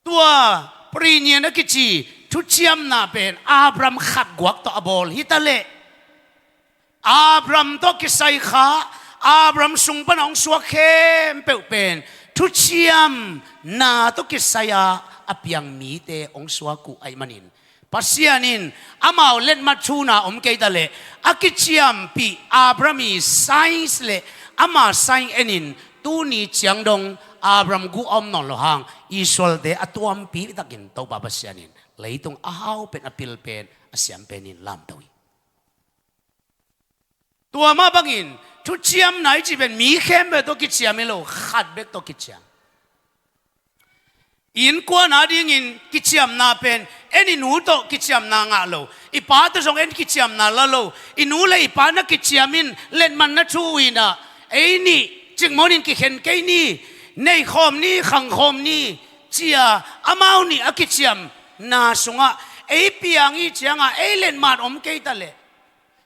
Tua Peregrine a kici thuciamna pen Abraham khat guak tawh a bawl hi ta leh, Abraham tawh kisai kha, Abraham sung pan a hong suak khempeuh pen thuciamna tawh kisai-a a piang mite hong suak uh ahih manin, Pasian in amau letmat thuna om kei ta leh, a kiciampih Abraham i signs le ama sign en in, tuni ciang dong Abraham guh a om nawn lo hang, Israelte a tuampi takin Topa Pasian in leitung a hau pen, a pil pen, a siam pen in lamto hi. Tua mah bangin thuciamna i cih pen mi khempeuh tawh kiciam hi lo, khat bek tawh kiciam. Innkuan adingin kiciamna pen, en i nu tawh kiciamna ngah lo, i pa tawh zong en kiciamna la lo, i nu le i pa na kiciam in letmat na thu uh in ah, ei nih cikmawh in kikhen kei ni, nei khawm ni, khang khawm ni, ci-a amau nih a kiciamna sungah ei piang i ciangah ei letmat om kei ta leh,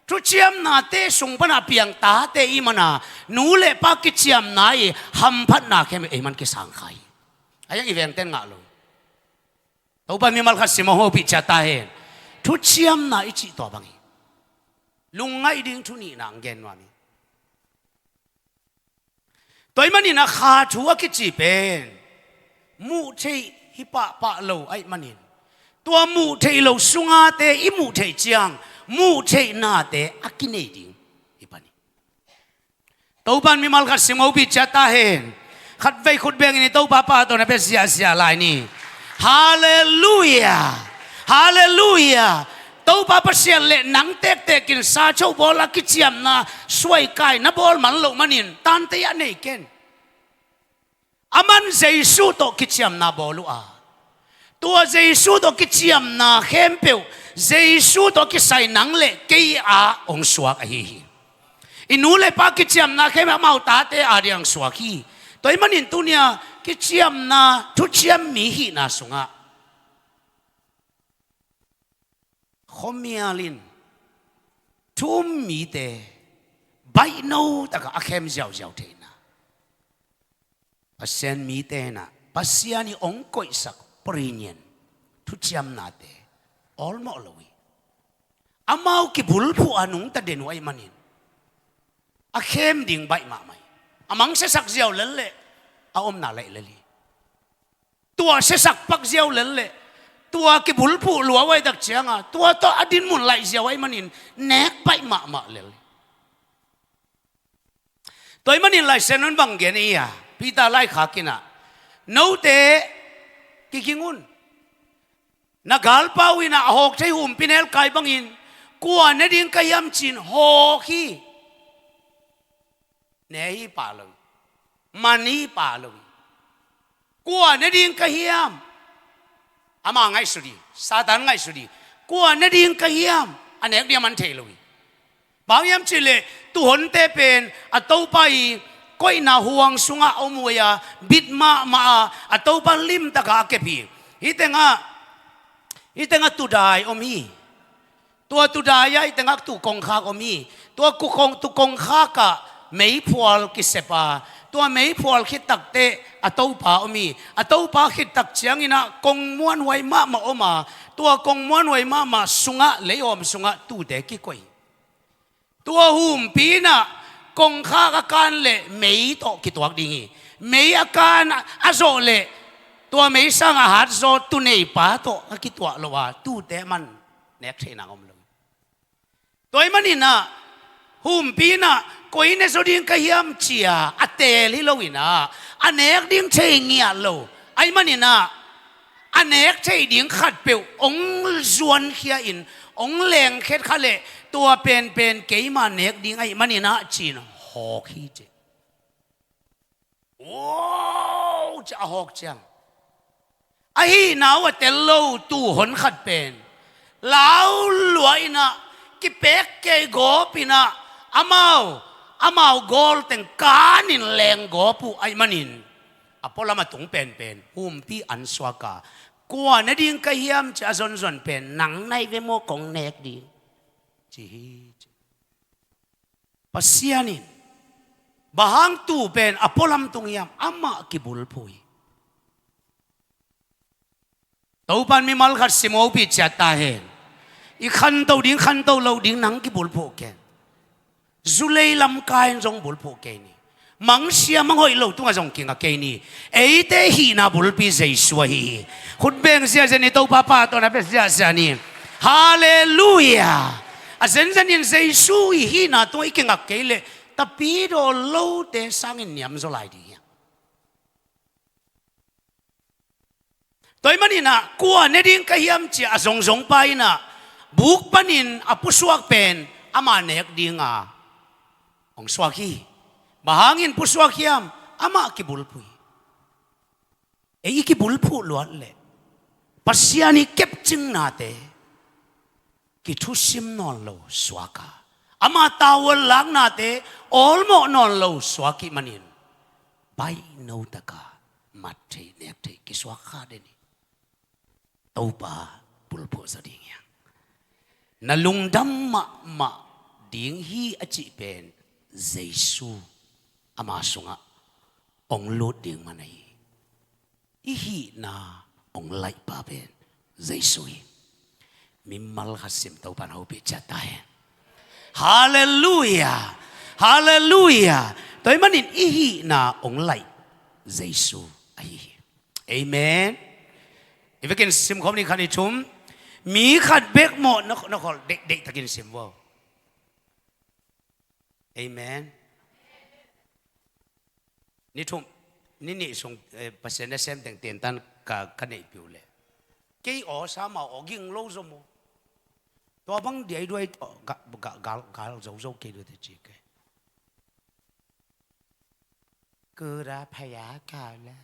thuciamnate sung pan a piang tate i man a, nu le pa kiciamna i hamphatna khempeuh ei man kisang kha hi. A iang i vengten ngah lo. Topa mimal khat sim a hopih ciat ta hen. Thuciamna i cih tua bang hi. Lungngaih ding thu nihna ang gen nuam hi. Tua ahih manin a kha thu a kici pen muh theih hi pahpah lo ahih manin, tua muh theih lo sungate i muh theih ciang muh theih nate a kinei ding hi pan hi. Topa in mimal khat sim hopih ciat ta hen. Khatvei khut bengin i Topa pahtawi na pia ziahziah lai ni. Halleluiah. Halleluiah. Topa Pasian le nang tektek in sa cho bawl a kiciamna suaikai na bawl man loh manin tante a nei ken. Aman Jesu tawh kiciamna bawl uh a, tua Jesu tawh kiciamna khempeuh Jesu tawh kisai nang le kei a hong suak ahi hi. I nu le pa kiciamna khempeuh amau tate a ding suak hi. Tua ahih manin tuni-a kiciamna thuciam mi hihna sungah khuamial in thu-um mite baihno takah a khem ziauziau theihna, Pasian mite in ah Pasian i hong koihsak Peregrine thuciamnate awlmawh lo hi. Amau kibulphuh a nungta den uh ahih manin a khem ding baih mahmah hi. A mangsiasak ziau lel leh a omna laih lel hi. Tua siasak pak ziau lel leh tua kibulphuh lua uh ahih tak cianga tua tawh a dinmun laih ziau ahih manin nek baih mahmah lel hi. Tua ahih manin Lai Siangtho in bang gen hi a, Peter laikhak in ah, note kiging un. Na galpa uh in ah a hawk thei humpi nelkai bangin kua ne ding ka hiam ci-in hawk hi. Ne hi pah lo hi. Man hi pah lo hi. Kua ne ding ka hiam? Ama ngaihsut hi. Satan ngaihsut hi. Kua ne ding ka hiam? A nek ding a man thei lo hi. Bang hiam cih leh tuuhonte pen a Topa i koihna huang sungah a om uh hi a, bit mahmah a, a Topa limtakah a kep hi. Hih tengah, hih tengah tudai om hi. Tua tudai-ah hih tengah tuu kongkhak om hi. Tua tuu kong, tuu kongkhak ah meiphual kisep a, tua meiphual khit takteh a Topa om hi. A Topa khit tak ciangin ah kong muanhuai mahmah om a, tua kong muanhuai mahmah sungah, leihawm sungah tuute kikoih. Tua humpi in ah kongkhak a kan leh mei tawh kituak ding hi. Mei a kan a zawh leh tua mei sangah a hat zaw tuu neipa tawh a kituak loh a, tuute man nek theih nang om lo hi. Tua ahih manin ah humpi in ah koi ne zaw ding ka hiam ci-a a teel hi lo in ah, a nek ding thei ngiat lo ahih manin ah, a nek theih ding khatpeuh hong zuankhia in, hong lengkhet kha leh tua penpen keima nek ding ahih manin ah ci-in hawk hi ci. Wow, ci-a a hawk ciang, a hihna uh a tel lo tuuhon khat pen laulua in ah, kipek kei gawp in ah, amau, amau gawl teng kanin lenggawp uh ahih manin, A pualam a tung penpen humpi an suak a, kua ne ding ka hiam ci a zonzon pen, nang nai ve maw, kong nek ding, ci hi. Pasian in bang hang tu pen a pualam tung hiam? Amah kibulphuh hi. Topan mimal khat sim, hopih ciat ta hen. I khanto ding, khanto lo ding nang kibulphuh ken. Zulei lamkai in zong bulphuh kei ni. Mangsia manghoih lo tungah zong kinga kei ni. Eite hihna bulpi Jesu ahi hi. Khut beng ziahziah ni, Topa pahtawi na pia ziahziah ni. Halleluiah. A zenzen in Jesu i hihna tungah i kingak kei leh, tapidaw lote sangin niamzaw lai ding hi. Tua ahih manin ah, kua ne ding ka hiam ci a zongzong pa in ah, buk panin a pusuak pen ama nek dinga hong suak hi. Bang hangin pusuak hiam? Amah kibulphuh hi. Ei i kibulphuh luat leh Pasian i kepcingnate kithusim nawn lo suak a, ama tavuan laknate awlmawh nawn lo suak ih manin, baihno taka mat theih nek theih kisuak kha den hi. Topa bulphuh zaw ding hi hang. Na lungdam mahmah ding hi a cih pen Jesu ama sungah hong lut ding man ahi hi. I hihna hong laihpa pen Jesu hi. Mimal khat sim, Topan hopih ciat ta hen. Halleluiah. Halleluiah. Tua ahih manin i hihna hong laih Jesu ahi hi. Amen. I vekin simkhawm ni, khat ni thum. Mi khat bek mawh, na, na khol deih, deihtakin sim vo. Amen. Ni thum, ni nih sung, eh, Pasian nasem teng tentan ka, ka neihpih uh leh, kei aw, sama aw, ging lo zaw maw? Tua bang diaiduai, oh, ga, ga, gal, gal zozo kei dua te ci kei. Kura phaya kau la.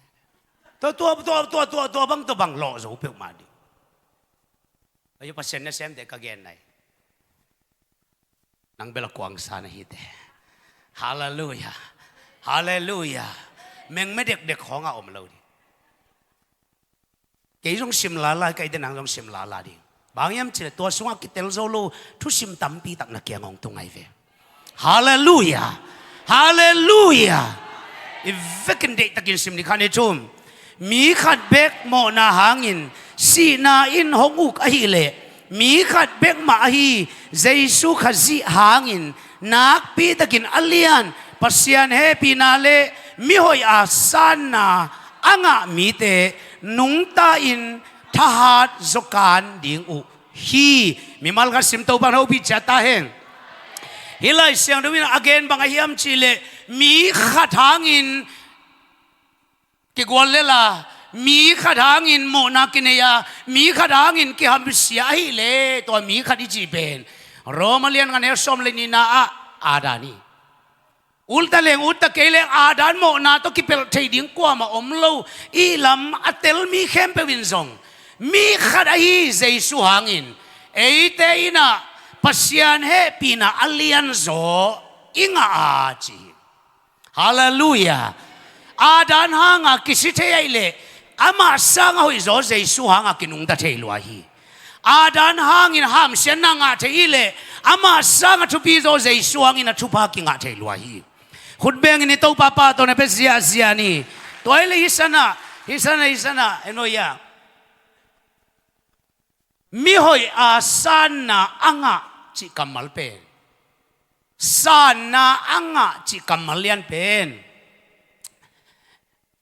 Tua, tua, tua bang, tua bang lawh zo peuhmah ding. Ayo, Pasian nasemte ka gen nai. Nang bel a kuangsa na hi te. Halleluiah. Halleluiah. Mengme dekdek khawngah om lo ding. Kei zong sim lala, ka ite nang zong sim lala ding. Bang hiam cih leh tua sungah kitel zo lo thusim tampi tak na kiang hong tung ahi ve. Halleluiah. Halleluiah. I vekin deihtakin sim ni, khat ni thum. Mi khat bek mawhna hangin sihna in hong uk ahih leh, mi khat bek mah ahi Jesu Khazih hangin nakpitakin a lian Pasian hehpihna le mihoih a sanna a ngah mite nungta in thahat zaw kan ding uh hi. Mimal khat sim, Topan hopih ciat ta hen. Hih Lai Siangtho in a gen bang ahi hiam cih leh, mi khat hangin kigual lel a, mi khat hangin mawhna kinei a, mi khat hangin kihamsia ahih leh, tua mi khat i cih pen Rom a lian nga, neu sawm le nihna ah Adam hi. Utta leng utta kei leng Adam mawhna tawh kipelh thei ding kuamah om lo. Ih lam a tel mi khempeuh in zong mi khat ahi Jesu hangin eite in ah Pasian hehpihna a lian zaw i ngah a ci hi. Halleluiah. Adam hanga kisi thei ahih leh, amah sanga hoihzaw Jesu hanga kinungta thei lua hi. Adam hangin hamsiatna ngah thei ahih leh, amah sanga thupizaw Jesu hangin a thupha kingah thei lua hi. Khut bengin i Topa pahtawi na pia ziahziah ni. Tua ahih leh hih sanah, hih sanah, hih sanah, en aw ia. Mihoih a sanna a ngah cih kammal pen, sanna a ngah cih kammal lian pen,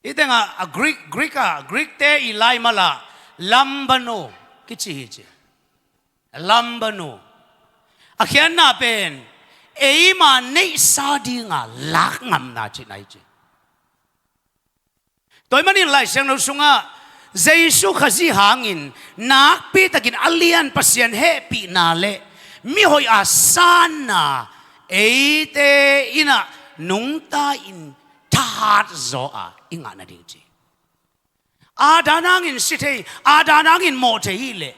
hih tengah a Greek, Greek ah, Greek te i laimal ah lambano kici hi ci. Lambano. A khiatna pen eima neihsa dinga lakngamna cihna hi ci. Tua ahih manin Lai Siangtho sungah Jesu Khazih hangin nakpitakin a lian Pasian hehpihna le mihoih a sanna eite in ah nungta in thahat zaw a i ngah nading ci. Adam hangin si thei, Adam hangin mawh thei ahih leh,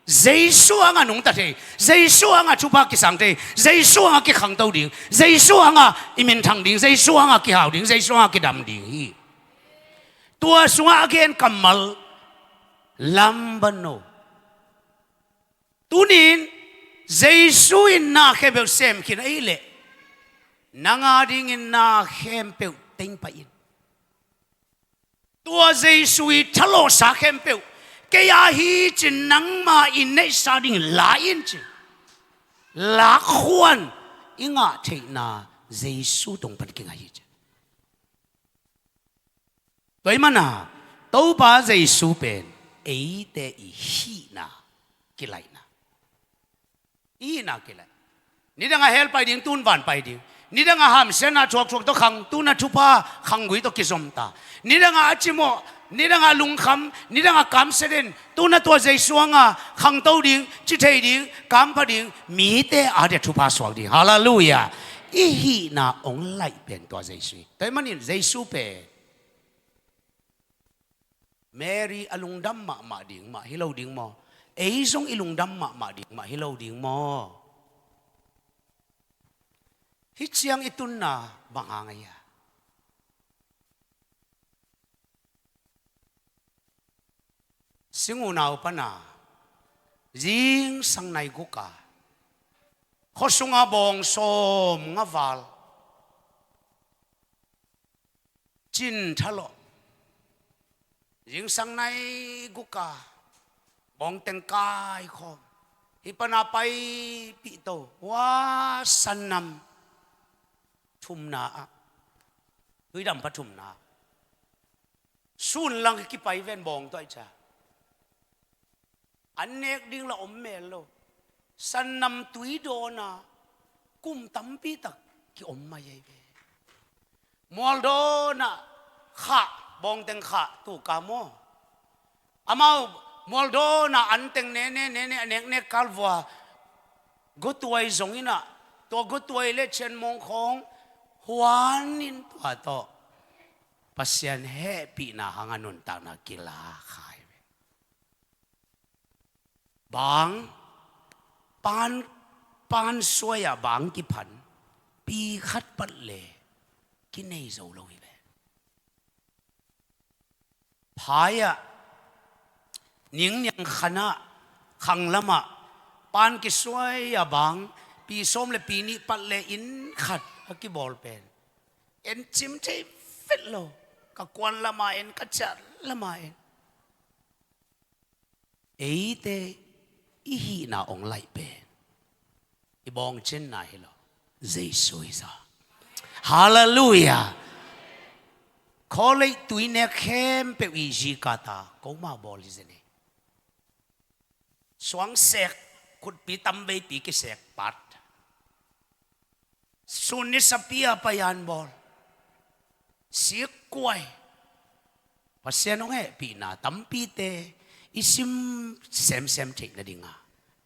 Jesu hanga nungta thei, Jesu hanga thupha kisang thei, Jesu hanga kikhangto ding, Jesu hanga i minthang ding, Jesu hanga kihau ding, Jesu hanga kidam ding hi. Tua sungah a gen kammal lamban no. Tunin Jesu in na khempeuh sem khin ahih leh, nang a dingin na khempeuh teng pai in. Tua Jesu i thalawhsa khempeuh kei a hi cin, nangma i neihsa dingin la in cin. Lakhuan i ngah theihna Jesu tung pan kinga hi cin. Tua ahih manin Topa Jesu pen eite i hihna kilaihna. I hihna kilaih. Nidang a hell pai ding, tun van pai ding. Nidang a hamsiatna thuakthuak tawh khang, tun a thupha khanggui tawh kizom ta. Nidang a a cimawh, nidang a lungkham, nidang a kamsia den, tun a tua Jesu hanga khangto ding, ci thei ding, kampha ding, mite a dia thupha suak ding. Halleluiah. I hihna hong laih pen tua Jesu hi. Tua ahih manin Jesu pen Mary a lungdam mahmah ding mah hi lo ding maw? Ei zong i lungdam mahmah ding mah hi lo ding maw? Hih ciang i tunna bang hang a hia? Sing unau pana zingsang nai guka khuasunga bawng sawm nga val cin thalawh. Zingsang nai guka bawngteng kaikhawm. Hih pana paipih to. Hua sannam thumna ah, tuidam pathumna ah, sunlang kipai ven bawng tuaih ca. An nek ding la om mel lo. Sannam tui dawnah kum tampi tak kiom mai ei ve. Mual dawnah khah, bawngteng khah tuka maw? Amau mual dawnah anteng nene nene a neknek kal vua gotuai zong inah, tua gotuai le cianmawng khawng huan in tua tawh Pasian hehpihna hanga nuntakna kila kha ei ve. Bang, pan, pan suai-ah bang kiphan pi khat pat le kinei zo lo hi ve. Phai-ah, ningniang khanah, khanglamah pan kisuai-ah bang pi sawm le pi nih pat le inn khat a kibawl pen en cim thei vet lo. Ka kuan lamah en, ka ciah lamah en. Eite i hihna hong laih pen i bawngcinna hi lo, Jesu hi zaw. Halleluiah. Khawleih tuinek khempeuh i zikata koma bawl hi zen hi. Suang sek, khutpi tamveipi kisek pat, sun ni sapi-a pai-an bawl, sikkuai, Pasian hong hehpihna tampite i sim semsem theih nadinga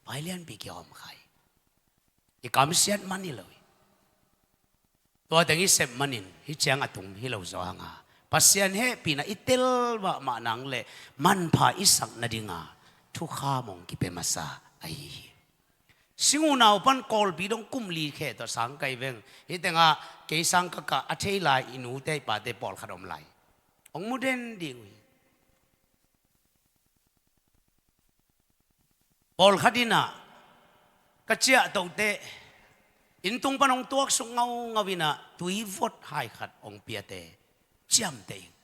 vai lianpi kihawm kha hi. I kamsiat man hi lo hi. Tua teng i sep manin hih ciang a tung hi lo zaw hanga Pasian hehpihna i tel mahmah nang le manpha i sak nadinga thukham hong kipia masa ahi hi. Sing unau pan Kawlpi dong kum li khe tawh sang kai veng. Hih tengah kei sang kakah a thei lai i nute i pate pawlkhat om lai. Hong mu den ding uh hi. Pawlkhat inah ka ciah tohteh inn tung pan hong tuaksuk ngaungau inah tui vot hai khat hong piate ciamteh ing.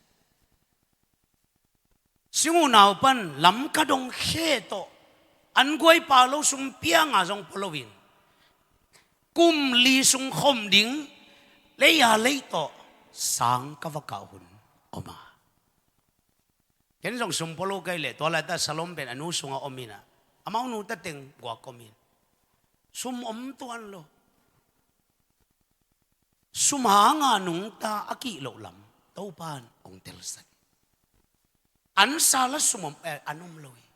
Sing unau pan Lamka dong khe tawh an guaipa lo sum pianga zong pua loin kum li sung khom ding lei-a lei tawh sang ka va kah hun om a. Ken zong sum pua lo kai leh tua laitah Salom pen a nu sungah om inah amau nu tateng guak om in sum om tuan lo. Sum hanga nungta a kih loh lam Topan hong telsak. An sa la sum om, eh, an om lo hi.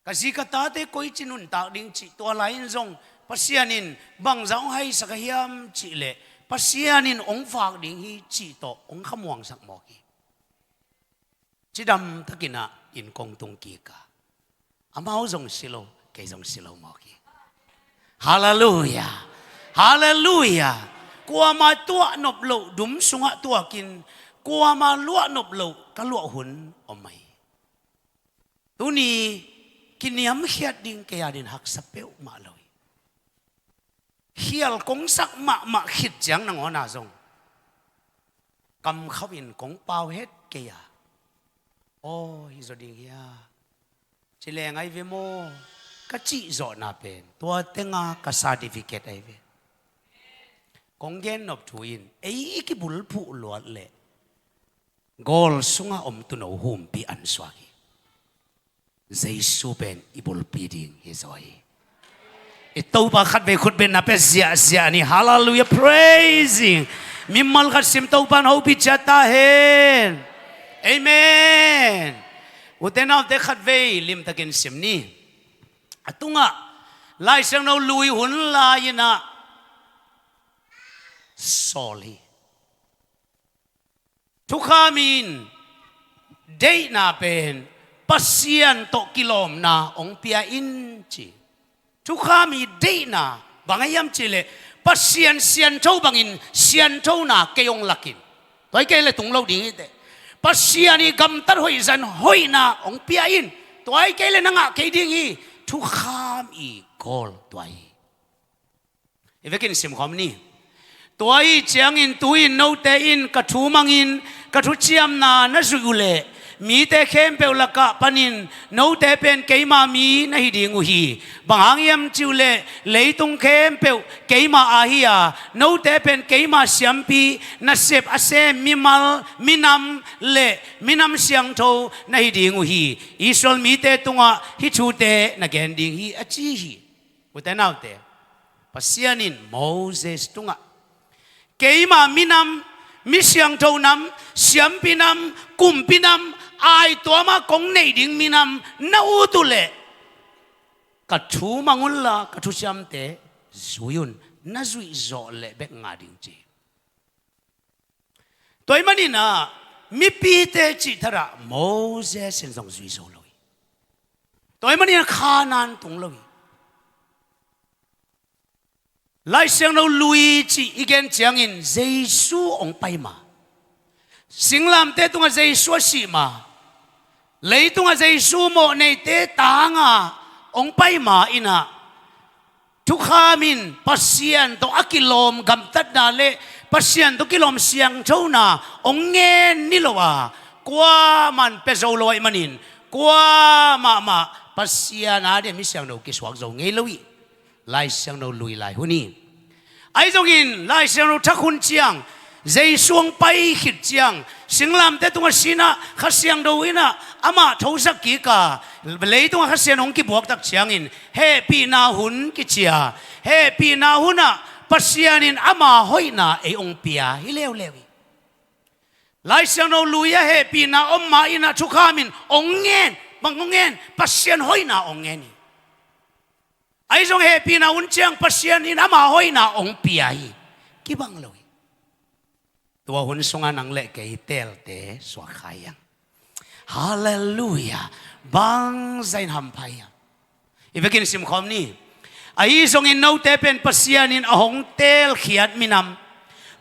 Ka zi ka tate koici nuntak ding cih tua lai-in zong Pasian in bangzah hong haisak a hiam cih leh Pasian in hong vak ding hi cih tawh hong khamuangsak mawk hi. Cidam takinah inn kong tung kik a, amau zong si lo, kei zong si lo mawk hi. Halleluiah. Halleluiah. Kuama tuah nop loh dum sungah tuakin Kuama luah nop loh ka luah hun om mah hi. Tuni kiniamkhiat ding kei adingin haksa peuhmah lo hi. Khial kong sak mahmah khit ciang nangawn ah zong kamkhauh in kong pau het kei a, aw, hi zaw ding hia, ci leng ai ve maw, ka cih zawhna pen tua tenga ka certificate ai ve. Kong gennop thu in ei i kibulphuh luat leh gawl sunga om tuuno humpi an suak hi. Jesu pen i bulpi ding hi zaw hi. I Topa khatvei khutbetna pia ziahziah ni. Halleluiah, praising. Mimal khat sim, Topa in hopih ciat ta hen. Amen. Ute naute, khatvei limtakin sim ni. A tungah Lai Siangtho Lui hun lai-in ah sawl hi. Thukham in deihna pen Pasian tawh kilawmna hong pia in ci. Thukham i deihna bang a hiam cih leh Pasian siangtho bangin siangthona kei hong lak in. Tua hi kei leh tung lo ding hi teh. Pasian i gamtat hoih zan hoihna hong pia in. Tua hi kei leh na ngah kei ding hi. Thukham i gawl tua hi. I vekin simkhawm ni. Tua ahih ciangin tu-in note in ka thu mangin ka thuciamna na zuih uh leh mite khempeuh lakah panin note pen keima mi na hi ding uh hi. Bang hang hiam cih uh leh leitung khempeuh keima aa hi a, note pen keima siampi, nasep a sem mimal, minam le minam siangtho na hi ding uh hi. Israel mite tungah hih thute na gen ding hi, a ci hi. Ute naute, Pasian in Moses tungah keima minam, mi siangtho nam, siampi nam, kumpi nam, aituama kong neih ding minam na ut uh leh ka thu mang unla ka thuciamte zui un, na zuih zawh leh bek ngah ding ci. Tua ahih manin ah mipite cih thadah Moses in zong zui zo lo hi. Tua ahih manin ah Kanaan tung lo hi. Lai Siangtho Lui cih i gen ciangin Jesu hong pai ma, singlamteh tungah Jesu a sih ma, leitungah Jesu mawhneite tangah hong pai ma in ah, thukham in Pasian tawh a kilawm gamtatna le Pasian tawh kilawm siangthona hong ngen ni lo a, kuamah in pia zo lo ahih manin kuamah mah Pasian adingin mi siangtho kisuak zo ngei lo hi. Lai Siangtho Lui lai hun hi. Ahi zongin Lai Siangtho Thak hun ciang, Jesu hong pai khit ciang, singlamteh tungah si-in ah Kha Siangtho in ah amah thosak kik a, leitungah Kha Siangtho hong kibuak tak ciangin hehpihna hun kici a, hehpihna hun ah Pasian in ama hoihna ei hong pia hi leuleu hi. Lai Siangtho Lui ah hehpihna om ma in ah thukham in hong ngen, bang hong ngen, Pasian hoihna hong ngen hi. Ahi zong hehpihna hun ciang Pasian in ama hoihna hong pia hi. Kibang lo hi. Tua hun sungah nang le kei teelte suak kha hi hang. Halleluiah. Bangzah in hampha hi hang. I vekin simkhawm ni. Ahi zongin note pen Pasian in a hong teelkhiat minam,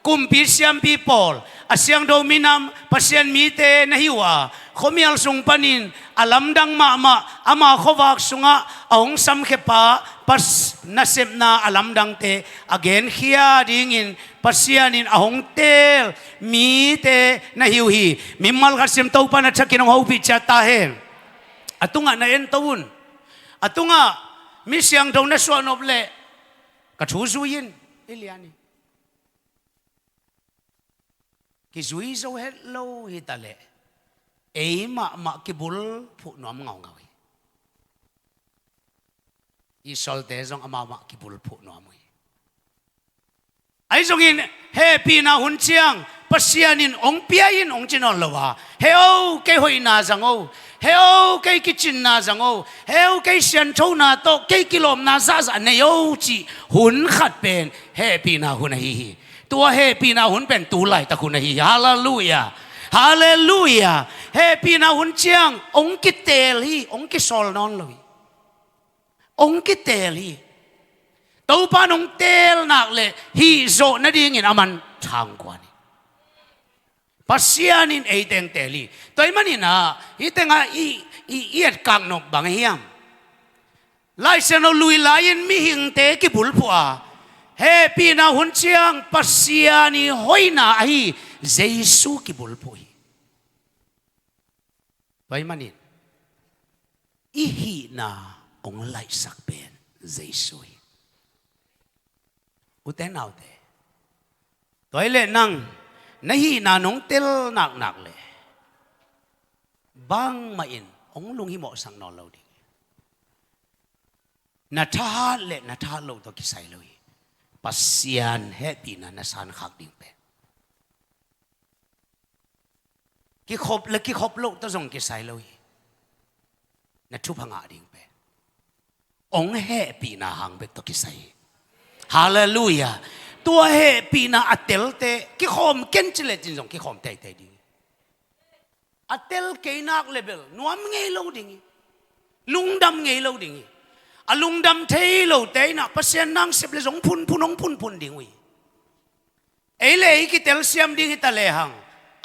kumpi siampi pawl, a siangtho minam, Pasian mite na hi uh a, khuamial sung panin a lamdang mahmah, ama khuavak sungah a hong samkhia pa, Pas-, nasepna a lamdangte a genkhia dingin Pasian in a hong teel mite na hi uh hi. Mimal khat sim, Topa in a thakin hong hopih ciat ta hen. A tungah na ento un. A tungah mi siangtho na suahnop leh ka thu zui in. Hi lian hi. Kizui zo het lo hi ta leh ei mahmah kibulphuh nuam ngaungau hi. Israelte zong amau mah kibulphuh nuam uh hi. Ahi zongin hehpihna hun ciang Pasian in hong pia in hong ci nawn lo a, he o, kei hoihna zang o, he o, kei kicinna zang o, he o, kei sianthona tawh kei kilawmna zahzah nei o cih hun khat pen hehpihna hun ahi hi. Tua hehpihna hun pen tu laitak hun ahi hi. Halleluiah. Halleluiah. Hehpihna hun ciang hong kiteel hi, hong kisawl nawn lo hi. Hong kiteel hi. Topa in hong teel nak leh hih zawh nadingin aman thangkuan hi. Pasian in ei teng teel hi. Tua ahih manin ah, hih tengah i, i, i etkak nop bang hiam? Laisiangtho lui lai-in mihingte kibulphuh a, hehpihna hun ciang Pasian i hoihna ahi Jesu kibulphuh hi. Tua ahih manin i hihna hong laihsak pen Jesu hi. Ute naute, tua ahih leh nang na hihna nong tel naknak leh bangmah in hong lunghimawhsak nawn lo ding hi. Na thahat le na thahat loh tawh kisai lo hi. Pasian hehpihna na sankhak ding pen, kikhop le kikhop loh tawh zong kisai lo hi. Na thupha ngah ding pen hong hehpihna hang bek tawh kisai hi. Halleluiah. Tua hehpihna a telte kikhawm ken ci lecin zong kikhawm teitei ding hi. A tel kei nak leh bel nuam ngei lo ding hi. Lungdam ngei lo ding hi. A lungdam thei lote in ah Pasian nang sep leh zong phunphun hong phunphun ding uh hi. Ei le ei kitelsiam ding hi ta lehang,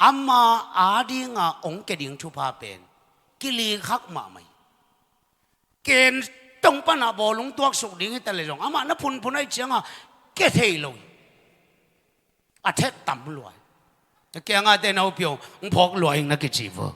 ama adinga hong kia ding thupha pen kilikhak mahmah hi. Ken tong panah bawlung tuaksuk ding hi ta leh zong amah na phunphun ahih ciangah kia thei lo hi. A thek tam lua hi. Na kiangahte na hopih aw, hong phawk lua ing na kici vo.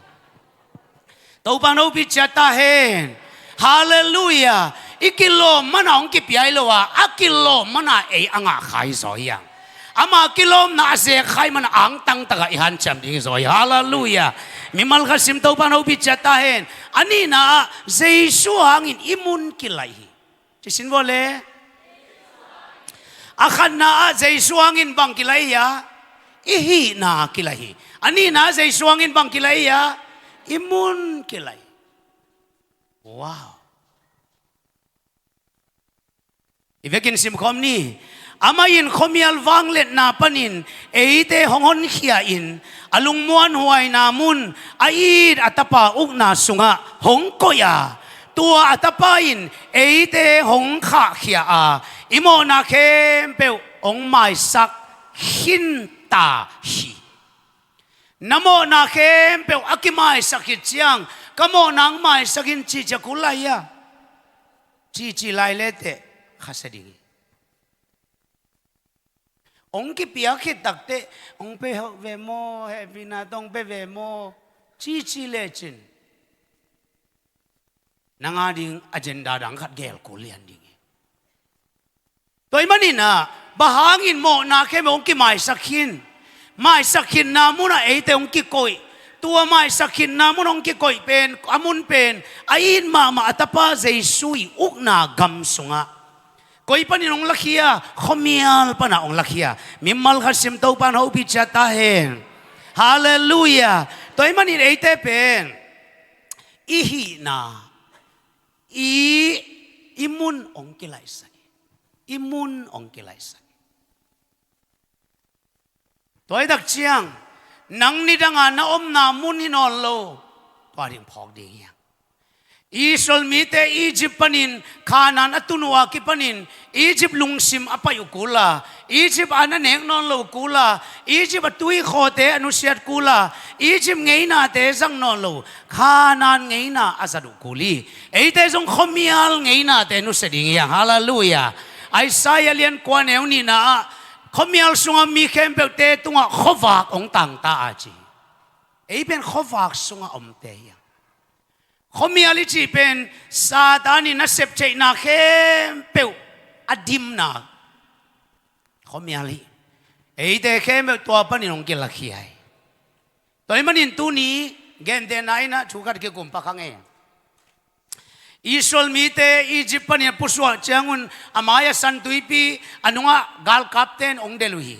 Topa hopih ciat ta hen. Halleluiah. I kilawm mana hong kipia hi lo a, a kilawm mana ei a ngah kha hi zaw hi hang. Ama kilawmna a zek kha ahih mana angtang takah i hanciam ding hi zaw hi. Halleluiah. Mimal khat sim, Topa hopih ciat ta hen. A nihna ah Jesu hangin i mun kilaih hi. Ci sin vua le. A khatna ah Jesu hangin bang kilaih hi a? I hihna kilaih hi. A nihna ah Jesu hangin bang kilaih hi a? I mun kilaih hi. Wow. I vekin simkhawm ni. Amah in khuamial vangliatna panin eite hong honkhia in, a lungmuanhuaina mun a it a Tapa ukna sungah hong koih a, tua a Tapa in eite hong khahkhia a, i mawhna khempeuh hong maisak khinta hi. Na mawhna khempeuh a kimaisak khit ciang, ka mawhna hong maisak in cihciah kul lai hi a? Cihcih lai leteh khasia ding hi. Hong kipiak khit takteh, hong pe hawh ve maw, hehpihna tawh hong pe ve maw, cihcih lecin nang ading agenda dang khat gel kul lian ding hi. Tua ahih manin ah, bang hangin mawhna khempeuh hong kimaisak khin? Maisak khinna munah eite hong kikoih. Tua maisak khinna mun hong kikoih pen, a mun pen a it mahmah a Tapa Jesu i ukna gam sungah. Koi panin hong lakhia? Khuamial panah hong lakhia. Mimal khat sim, Topa hopih ciat ta hen. Halleluiah. Tua ahih manin eite pen i hihna, i, i mun hong kilaihsak hi. I mun hong kilaihsak hi. Tua hi tak ciang, nang nidanga na omna mun hi nawn lo, tua ding phawk ding hi hang. Israel mite Egypt panin, Kanaan a tun uh a kipanin, Egypt lungsim a pai uh kul a, Egypt an a nek nawn lo kul a, Egypt a tuikhawte a nusiat kul a, Egypt ngeinate zang nawn lo, Kanaan ngeina a zat uh kul hi. Eite zong khuamial ngeinate nusia ding hi hang. Halleluiah. Isaiah lian kua neu nihna ah, khuamial sunga mi khempeuhte tungah khuavak hong tangta a ci. Ei pen khuavak sunga omte hi hang. Khuamial i cih pen Satan in a septheihna khempeuh a dimna khuamial hi. Eite khempeuh tua panin hong kilakhia hi. Tua ahih manin tuni gentehna in ah thu khat kikum pak hang e. Israel mite Egypt panin a pusuak ciangun a mai-ah San Tuipi, a nungah galkapte in hong delh uh hi.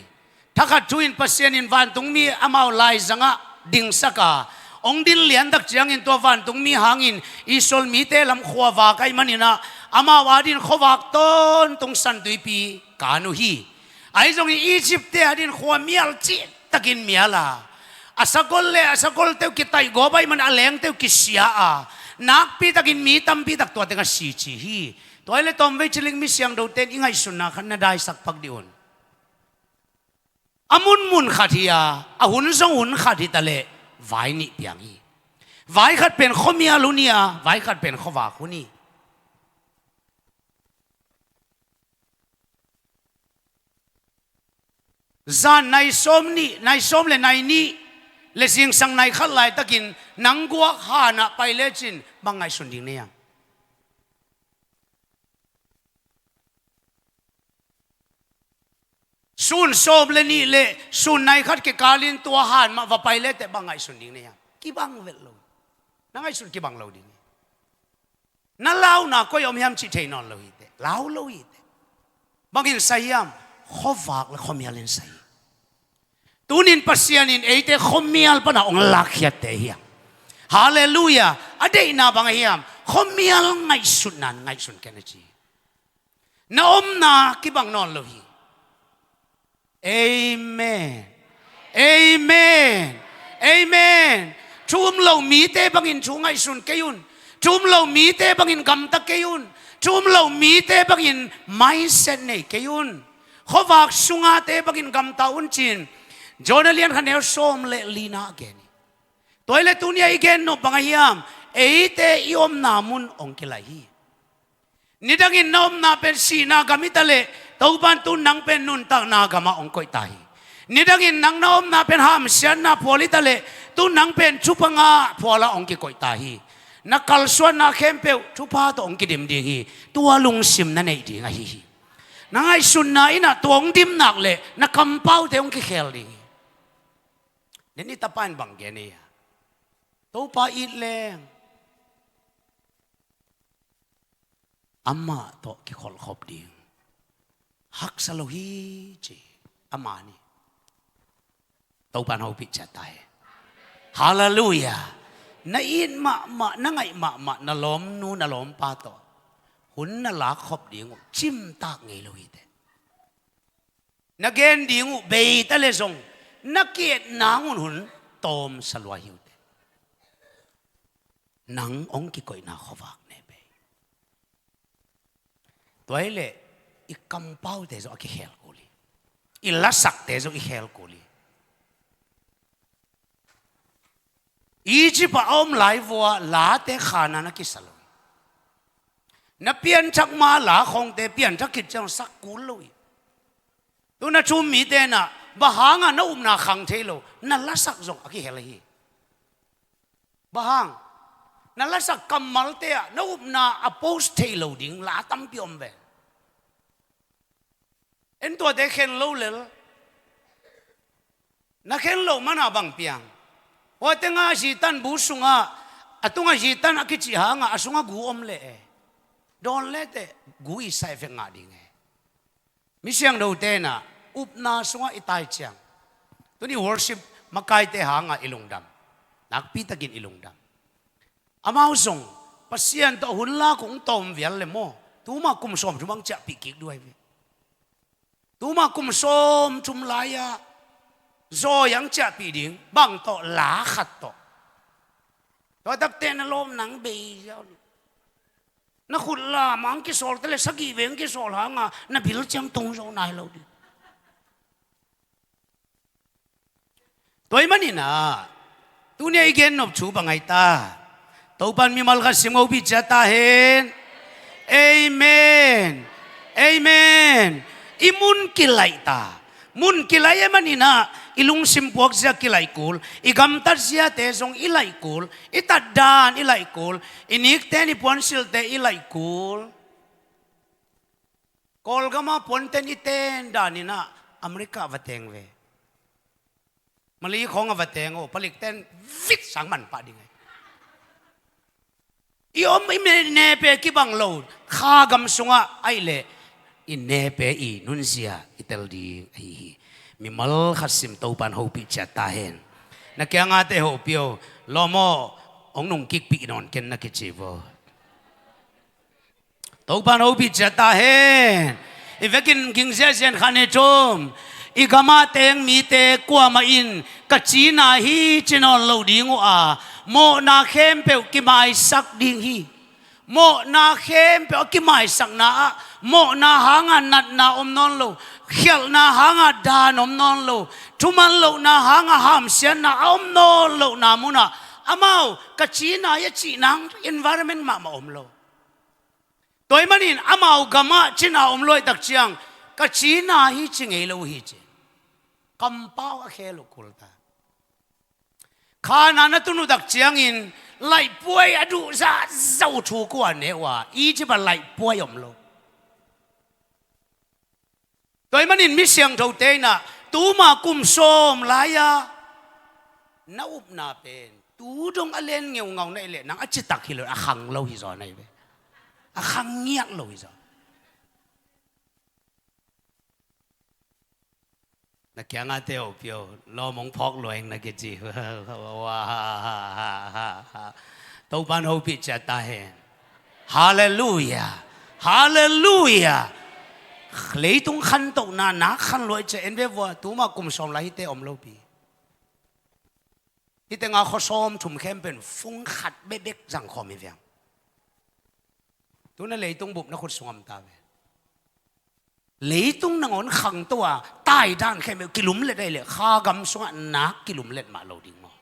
Thakhat thu-in Pasian in vantungmi amau laizangah dingsak a, hong din liantak ciangin tua vantungmi hangin Israel mite lam khuavak ahih manin ah, amau adingin khuavak tawntung San Tuipi kan uh hi. Ahi zongin Egypt-te adingin khua mial cihtakin mial a, a sakol le a sakolte uh kitaihgawp ahih manin a lengte uh kisia a, nakpitakin mi tampitak tua tengah si ci hi. Tua hi leh tawmvei ciling mi siangthote in i ngaihsutna khat na daisak pak dih un. A mun mun khat hi a, a hun zong hun khat hi taleh vai nih piang hi. Vai khat pen khuamial hun hi a, vai khat pen khuavak hun hi. Zan nai sawm nih, nai sawm le nai nih le zingsang nai khat laitakin nang guak hanah pai lecin bang ngaihsun ding na hiam? Sun sawm le nih le sun nai khat kikalin tua han mah va pai leteh bang ngaihsun ding na hiam? Kibang velh lo. Na ngaihsun kibang lo ding hi. Na launa koi om hiam cih thei nawn lo hiteh. Lau lo hiteh. Bangin sa hiam? Khuavak le khuamial in sa hi. Tunin Pasian in eite khuamial pana hong lakkhiatte hiam? Halleluiah. A deihna bang a hiam? Khuamial ngaihsutna in ngaihsun ken a ci. Na omna kibang nawn lo hi. Amen. Amen. Amen. Thu um lo mite bangin thu ngaihsun kei un. Thu um lo mite bangin gamta kei un. Thu um lo mite bangin mindset nei kei un. Khuavak sungate bangin gamta un cin Jonah lian khat neu sawm le lina a gen hi. Tua hi le tuni a i gen nop bang a hiam? Eite i omna mun hong kilai hi. Nidangin na omna pen sihna gam hi taleh Topan tu nang pen nuntakna gamah hong koih ta hi. Nidangin nang na omna pen hamsiatna phual hi taleh tu nang pen thupha ngah phualah hong kikoih ta hi. Na kalsuanna khempeuh thupha tawh hong kidim ding hi. Tua lungsim na neih ding ahi hi. Na ngaihsutna innah tua hong dim nak leh na kampaute hong kikhel ding hi. Nen i tapa in bang gen ei a? Topa it leng amah tawh kikholhkhop ding. Haksa lo hi ci. Amah nih Topan hopih ciat ta hi. Halleluiah. Na it mahmah, na ngaih mahmah na lawmnu na lawmpa tawh hun na lakkhop ding uh cimtak ngei lo hiteh. Na gen ding uh bei ta le zong na ki-et nangun hun tawmsa lua hi uh teh. Nang hong kikoihna khuavak ne bei. Tua hi leh i kampaute zong a kikhel kul hi. I lasakte zong i khel kul hi. Egypt ah a om lai vua late khana na kisa lo hi. Na pianthak ma la khongte pianthak khit ciang sak kul lo hi. Tu na thum mite na bang hanga na upna khang thei lo, na lasak zong a kihel hi. Bang hang? Na lasak kammalte ah na upna a post thei lo ding la tampi om ve. En tuate khen lo lel. Na khen lo mana bang piang? Huate nga zitan bu sungah a tungah zitan a kici hangah a sungah gu om leh e. Dawn leteh gu i sai vek ngah ding e. Mi siangthote na upna sungah i tai ciang tuni worship makaite hangah i lungdam. Nakpitakin i lungdam. Amau zong Pasian tawh hun lak hong tawm vial le maw? Tuma kum sawm thum ang ciahpih kik duai ve. Tuma kum sawm thum lai-ah zawi ang ciahpih ding bang tawh la khat tawh. Tua takte na lawm nang bei ziau ding. Na khut lam ang kisawl te le sagih veng kisawl hanga na bil ciang tung zo nai lo ding. Tua ahih maninah tuni a i gen nop thu bang ahi ta? Topan mimal khat sim hopih ciat ta hen. Amen. Amen. I mun kilaih ta. Mun kilaih ahih maninah i lungsim puakzia kilaih kul, i gamtatziate zong i laih kul, i tatdan i laih kul, i nikte ni puansilte i laih kul. Kawlgama puanten i ten daninah America va teng ve. Mali khawng a va teng aw, palik ten vit sang man pah ding ahi. I om i nepe kibang lo kha gam sungah ahih leh i nepe i nunzia i tel ding ahi hi. Mimal khat sim Topan hopih ciat ta hen. Na kiangate hopih aw, lawm aw, hong nungkikpih nawn ken na kici vaw. Topan hopih ciat ta hen. I vekin ging ziazian khan hi thum. I gamah teng mite kuamah in ka cina hi ci nawn lo ding uh a, mawhna khempeuh kimaisak ding hi. Mawhna khempeuh a kimaisakna ah mawhna hanga natna om nawn lo. khialhna hangah dan om nawn lo, thuman lohna hangah hamsiatna a om nawn lohna munah amau ka cina hi a cih nang environment mahmah om lo. Tua ahih manin amau gamah cina om lo ahih tak ciang ka cina hi ci ngei lo hi ci. Kampau a khel uh kul ta. Khan ah na tun uh tak ciangin laihpuai a duh zahzah uh thu kua ne uh a, Egypt ah laihpuai om lo. Tua ahih manin mi siangthote in ah tuma kum sawm lai-a na upna pen tu dong a len ngeungau na hih leh nang a citak hi lo, a khang lo hi zaw na hi ve. A khang ngiat lo hi zaw. Na kiangah te oh pio, lawm hong phawk lua ing na kici. Topa'n hopih ciat ta hen. Halleluiah. Halleluiah. Leitung khantohna nak khan luai ciah en ve vua, tuma kum sawm lai hihte om lopi. Hihte nga khuasawm thum khempeuh in fung khat bekbek zangkhawm hi viang. Tuna leitung bup na khut sung om ta ve. Leitung nangawn khangto a taidan khempeuh kilumlet ahih leh kha gam sungah nak kilumlet mah lo ding maw?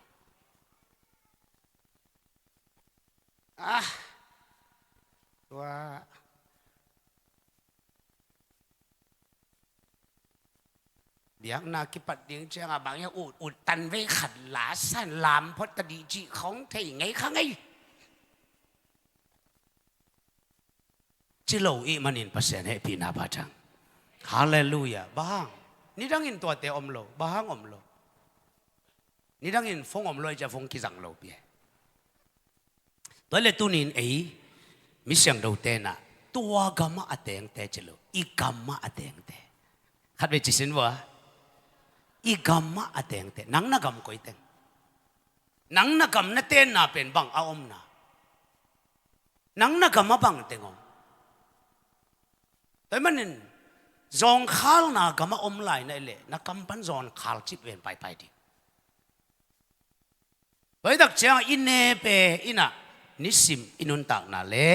Ah, tua biakna kipat ding ciangah bang hiam, ut ut tan vei khat la san lam phot ta dih cih khawng thei ngei kha ngei. Ci lo ih manin Pasian hehpihna pha thang. Halleluiah. Bang hang nidangin tuate om lo? Bang hang om lo? Nidangin phone om lo ih ciah phone kizang lo pi e. Tua le tunin ei mi siangthote in ah tua gamah a tengte ci lo, i gamah a tengte. Khatvei ci sin vua. I gamah a tengte. Nang na gam koi teng? Nang na gam na tenna pen bang a omna? Nang na gam a bang teng om? Tua ahih manin zawngkhalna gam a om lai na hih leh na kam pan zawngkhal cip ven paipai ding. Tua hi tak ciangah i nep e in ah nisim i nuntakna le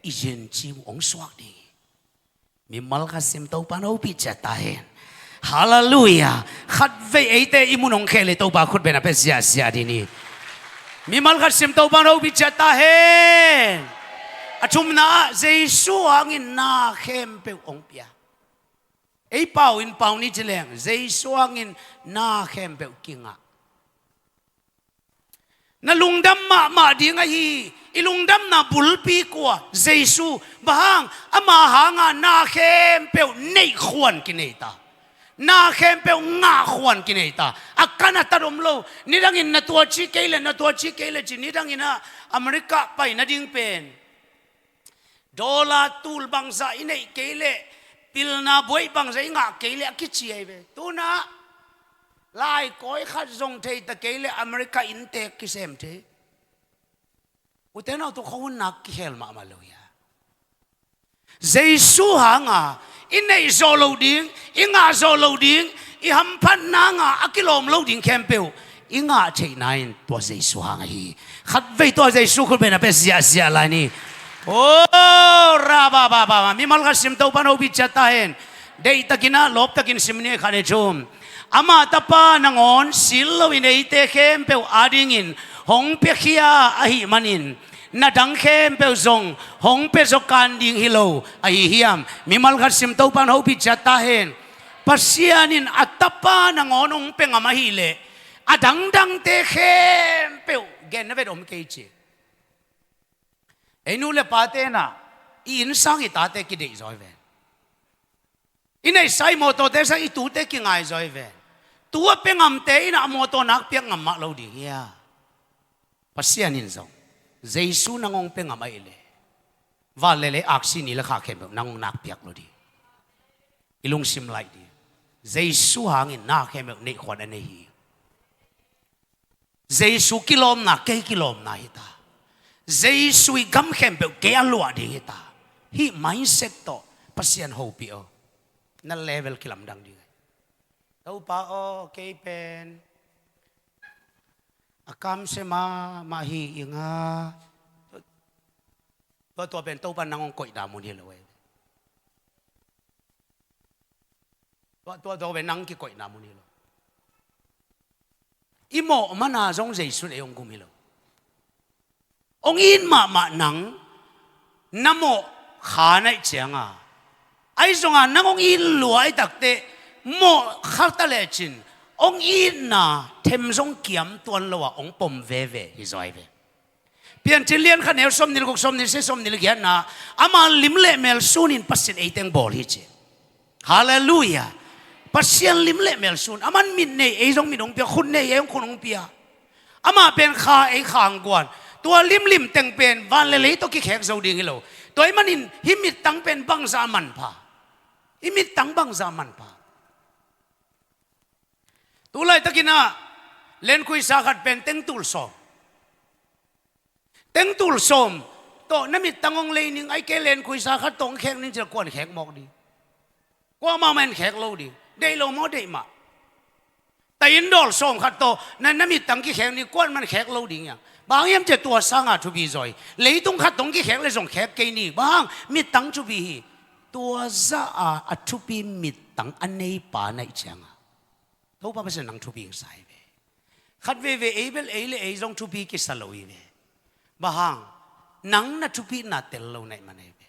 i yencim uh hong suak ding hi. Mimal khat sim Topa'n hopih ciat ta hen. Halleluiah. Khatvei eite i mun hong khel hi, Topa khut beng a pia ziahziah ding hi. Mimal khat sim Topa'n hopih ciat ta hen. A thumna ah Jesu hangin na khempeuh hong pia. Ei pau in pau ni ci leng Jesu hangin na khempeuh kingah. Na lungdam mahmah ding ahi, i lungdamna bulpi kua? Jesu. Bang hang? Ama hanga na khempeuh neih khuan kinei ta. Na khempeuh ngah khuan kinei ta. A kan a tat om lo. Nidangin na tua ci kei le, na tua ci kei le ci, nidangin ah America pai nading pen dollar tul bangzah i neih kei leh, pilna buaih bangzah i ngah kei leh a kici ahi ve. Tuna lai kawi khat zong thei ta kei leh America inntek kisem thei. Ute naute, khuahun nak kikhel mahmah lo hi a. Jesu hanga i neih zawh loh ding, i ngah zawh loh ding, i hamphatna ngah a kilawm loh ding khempeuh i ngah theihna in tua Jesu hang ahi. Khatvei tua Jesu khut beng a pia ziahziah lai ni. Oh, ra ba ba ba ba. Mimal khat sim Topa'n hopih ciat ta hen. Deihtakin ah lawptakin sim ni, khat, nih, thum. Ama tapa nangawn sil loin eite khempeuh adingin hong piakhia ahih manin na dang khempeuh zong hong pia zaw kan ding hi lo ahi hiam? Mimal khat sim Topa'n hopih ciat ta hen. Pasian in a tapa nangawn hong pia ngam ahih leh a dangdangte khempeuh gen na vet om kei ci. Ei nu le pate in ah i innsang i tate kideih zaw hi ven. I neihsa i mawtawte sang i tute kingai zaw hi ven. Tu a pia ngamte in ah a mawtaw nak piak ngam mah lo ding hi a. Pasian in zong Jesu nang hong pia ngam ahih leh van le lei, aksi ni le kha khempeuh nang hong nak piak lo ding. I lungsim laih ding. Jesu hangin na khempeuh neih khuan a nei hi. Jesu kilawmna kei kilawmna hi ta. Jesu i gam khempeuh kei a luah ding hi ta. Hih mindset tawh Pasian hopih aw. Na level kilamdang ding hi. Topa aw, kei pen a kamsia mahmah hi ing a. Tua, tua pen Topa nang hong koihna mun hi lo e. Tua, tua, tua ve nang kikoihna mun hi lo. I mawh mana zong Jesu in ei hong gum hi lo. Hong it mahmah nang, na mawh kha naih cianga, ahi zonga nang hong it lua ahi takteh, mawh kha ta lecin hong itna them zong kiam tuan lo a hong pom veve hi zaw hi ve. Piancil lian khat neu sawmnih le guk, sawmnih le sagih, sawmnih le giatna, ama lim le mel sunin Pasian ei teng bawl hi ci. Halleluiah. Pasian lim le mel sun, aman mit nei ei zong mit hong pia, khut nei ei zong khut hong pia. Amah pen kha ei kha hong guan. Tua limlim teng pen van le lei tawh kikhek zo ding hi lo. Tua ahih manin hih mittang pen bangzah manpha? Hih mittang bangzah manpha? Tu laitakin ah lenkhuisa khat pen tengtul sawm. Tengtul sawm tawh na mittang hong lei ning, ahih kei leh lenkhuisa khat tawh hong khek ning ci leh kua'n khek mawk ding? Kuamah mah in khek lo ding. Deih lo maw, deih mah? Taindawl sawm khat tawh na, na mittang kikhek ning, kua'n mah in khek lo ding hiam? Bang hang hiam cih leh tua sanga thupi zaw hi. Leitung khat tawh hong kikhek leh zong khek kei ni. Bang hang? Mittang thupi hi. Tua zah a a thupi mittang a neipa naih cianga, Topa Pasian nang thupi hong sa hi ve. Khat veivei ei bel ei le ei zong thupi kisa lo hi ve. Bang hang? Nang na thupitna tel lo naih man hi ve.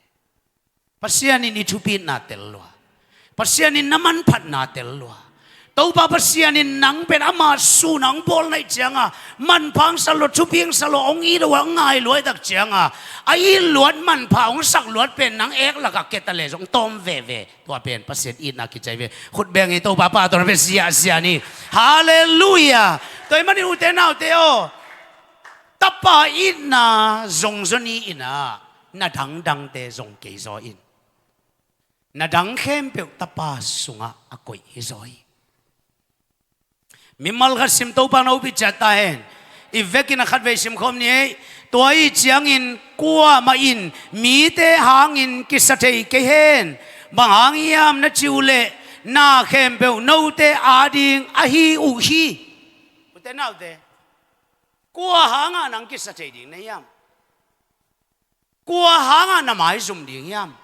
Pasian in i thupitna tel lua. Pasian in na manphatna tel lua. Topa Pasian in nang pen ama sun a hong bawl naih cianga manpha hong sa lua, thupi hong sa lua, hong it lua, hong ngai lua ahi tak cianga, a it luat manpha hong sak luat pen nang ek lakah keta leh zong tawm veve. Tua pen Pasian itna kici hi ve. Khut beng hi, Topa pa tawh na pen ziahziah ni. Halleluiah. Tua ahih manin ute naute aw, tapa itna zong zaw ni in ah, na dangdangte zong kei zaw in. Na dang khempeuh tapa sungah a koih hi zaw hi. Mimal khat sim, Topa na hopih ciat ta hen. I vekin a khatvei simkhawm ni ei. Tua ahih ciangin kuamah in mite hangin kisa thei kei hen. Bang hang hiam na cih uh leh, na khempeuh note ading ahi uh hi. Ute naute, kua hangah nang kisa thei ding na hiam? Kua hangah na maizum ding hiam?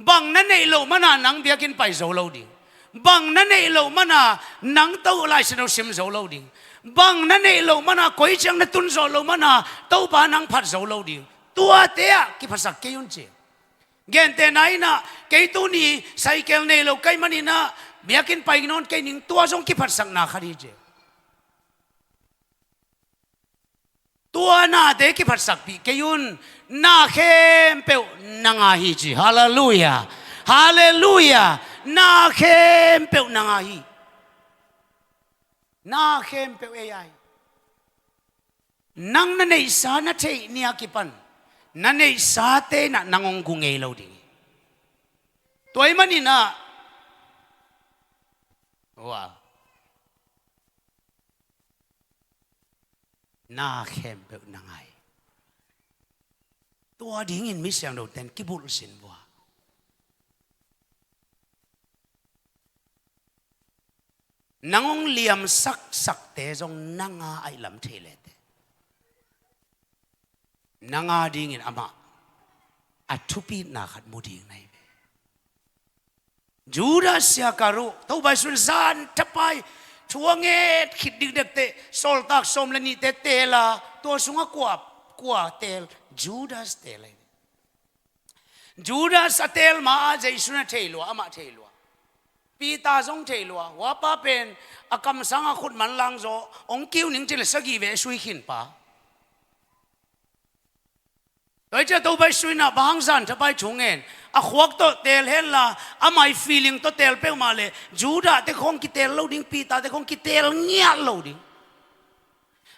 Bang na neih loh mana nang biakinn pai zo lo ding? Bang na neih loh mana nang to Lai Siangtho sim zo lo ding? Bang na neih loh mana koi ciang na tun zawh loh mana Topa nang phat zo lo ding? Tuate ah kiphatsak kei un ci. Gentehna in ah, kei tuni cycle nei lo ka hih manin ah biakinn pai nawn kei ning, tua zong kiphatsakna khat hi ci. Tua nate kiphatsakpih kei un. Na khempeuh nang a hi ci. Halleluiah. Halleluiah. Na khempeuh nang a hi. Na khempeuh ei a hi. Nang na neihsa na theih ni a kipan na neihsate in ah nang hong gu ngei lo ding hi. Tua ahih manin ah, wow. Na khempeuh nang a hi. Tua dingin mi siangthote in kibulh sin vua. Nang hong liamsaksakte zong nang a ahih lam thei leteh, nang a dingin amah a thupitna khat mu ding na hi ve. Judas Iskariot, Topa Jesu in zan thapai thu a nget khit dikdekteh, sawltak sawm le nihte teel a, tua sungah kua, kua teel? Judas teel ahi. Judas a teel ma-ah Jesu in a thei lua, amah thei lua. Peter zong thei lua. Huapa pen a kamsang a khut manlang zaw, hong kiu ning ci leh sagih vei a sui khin pa. Tua hi ciah Topa Jesu in ah bang hang zan thapai thu ngen? A khuak tawh teel henla, amah i feeling tawh teel peuhmah leh Judah te khawng kiteel lo ding, Peter te khawng kiteel ngiat lo ding.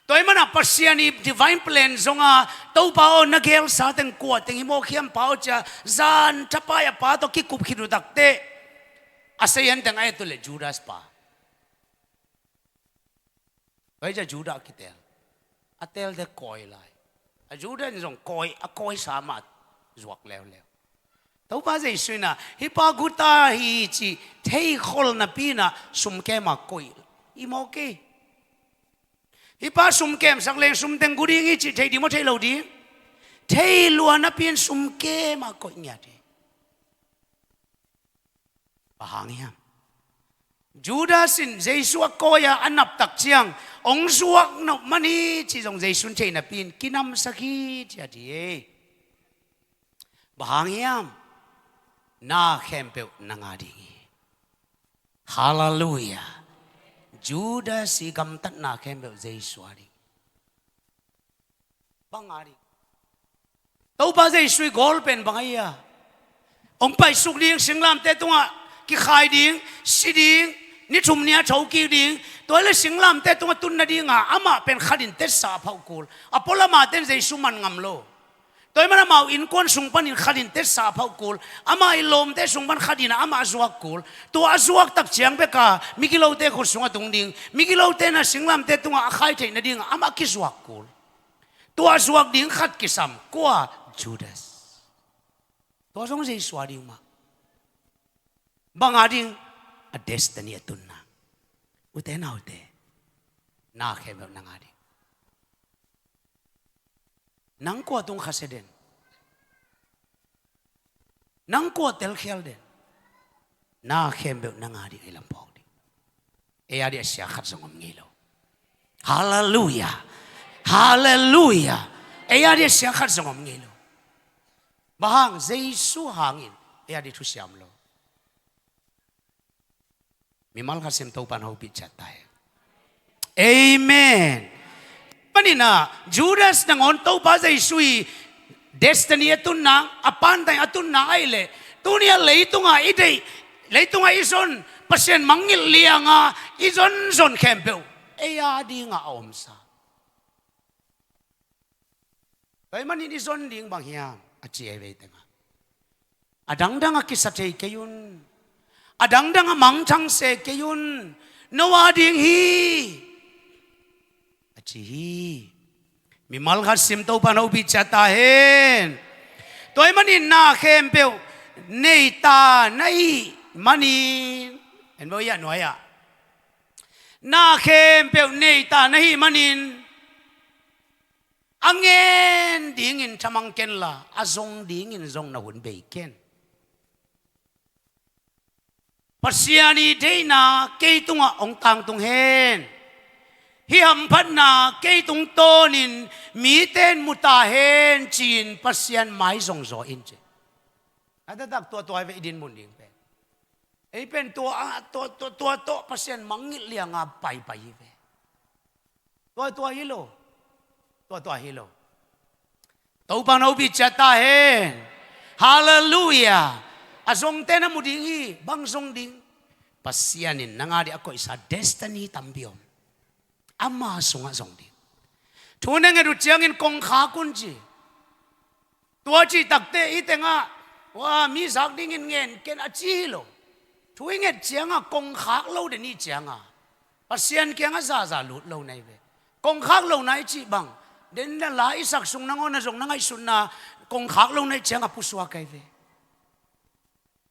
Tua ahih manin ah Pasian i divine plan zong a, Topa aw, na geelsa teng kua teng hi mawk hiam Pa aw ci-a zan thapai a Pa tawh kikup khit uh takteh, a sazian teng a et uh leh Judas pa. Tua hi ciah Judah kiteel. A teelte kawi lai. A Judah in zong kawi, a kawisa mah zuak leuleu. Topa Jesu in ah hih pa guta hi cih theikhol napi in ah sum kem a koih hi mawk hi. Hih pa sum kemsak leng sum teng gu ding hi cih thei ding maw, thei lo ding? Thei lua napi in sum kem a koih ngiat hi. Bang hang hiam? Judas in Jesu a kawi-a a naptak ciang hong zuak nop man hi cih zong Jesu in thei napi-in kinamsak hi ci a ci hi. Bang hang hiam? Na khempeuh nang a ding hi. Halleluiah. Judas i gamtatna khempeuh Jesu a ding. Bang a ding? Topa Jesu i gawl pen bang a hi a? Hong paisuk ding, singlamteh tungah kikhai ding, si ding, ni thum ni a thokik ding. Tua hi leh singlamteh tungah tun nadinga amah pen khatin tetsa a phauh kul. A pualamah ten Jesu man ngam lo. Tua hi man amau innkuan sung panin khatin tetsa a phauh kul. Amah i lawmte sung pan khatin ah amah a zuak kul. Tua a zuak tak ciang beka migilote khut sungah tung ding, migilote in a singlamteh tungah a khai theih nadinga amah kizuak kul. Tua a zuak ding khat kisam. Kua? Judas. Tua zong Jesu a ding mah. Bang a ding? A destiny a tun nang. Ute naute, na khempeuh nang a ding. Nang kua tung khasia den? Nang kua telkhial den? Na khempeuh nang a ding ei lam phawk ding. Ei a ding a sia khat zong om ngei lo. Halleluiah. Halleluiah. Ei a ding a sia khat zong om ngei lo. Bang hang? Jesu hangin ei a ding thusia om lo. Mimal khat sim Topa in hopih ciat ta hen. Amen. Panin ah Judas nangawn Topa Jesu i destiny a tun nang, a paantaing a tun nang ahih leh tuni a leitungah i deih, leitungah i zon, Pasian mangngilh lianga i zonzon khempeuh ei a dingah a omsa. Tua ahih manin i zon ding bang hiam a ci ei vei tengah, a dangdang a kisa thei kei un. A dangdang a mangthang se kei un. No a ding hi a ci hi. Mimal khat sim Topa in hopih ciat ta hen. Tua ahih manin na khempeuh nei ta na hih manin, en bo ia nuai ah, na khempeuh nei ta na hih manin a ngen dingin thamang kenla, a zong dingin zong na hun bei ken. Pasian i deihna kei tungah hong tangtung hen. Hih hamphatna kei tungtawnin mite in mu ta hen ci-in Pasian mai zongzaw in ci. A taktak tua tua hi ve i dinmun ding pen. Ei pen tua, tua, tua, tua tawh Pasian mangngilh lianga paipai hi ve. Tua, tua hi lo. Tua, tua hi lo. Topa in hopih ciat ta hen. Halleluiah. A zongte na mu ding hi. Bang zong ding? Pasian in nang a ding a koihsa destiny tampi om. Ama sungah zong ding. Thu na nget uh ciangin kongkhak un ci. Tua cih takte i tengah, wa, mi zak dingin ngen ken a ci hi lo. Thu i nget ciangah kongkhak lo den i ciangah Pasian kiangah zaza lut lo na hi ve. Kongkhak lo na i cih bang? Den na la i sak sung nangawn na zong na ngaihsutna kongkhak lo na i ciangah pusuak ahi ve.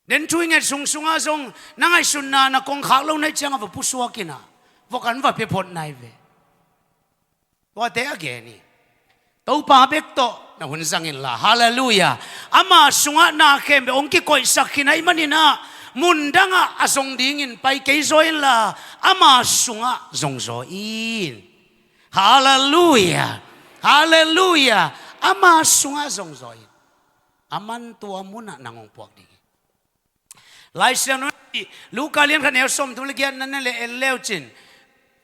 Den thu i nget sungsungah zong na ngaihsutna na kongkhak lo na i ciangah va pusuak in ah, va kan va pia phot na hi ve. Tuate a gen hi. Topa bek tawh na hun zang inla. Halleluiah. Ama sungah na khempeuh hong kikoihsak khin ahih manin ah, mundangah a zong dingin pai kei zaw inla, ama sungah zongzaw in. Halleluiah. Halleluiah. Ama sungah zongzaw in. Aman tua munah nang hong puak ding hi. Lai Siangtho in a cih, Luka lian khat neu sawmthum le giat na en le en leu cin,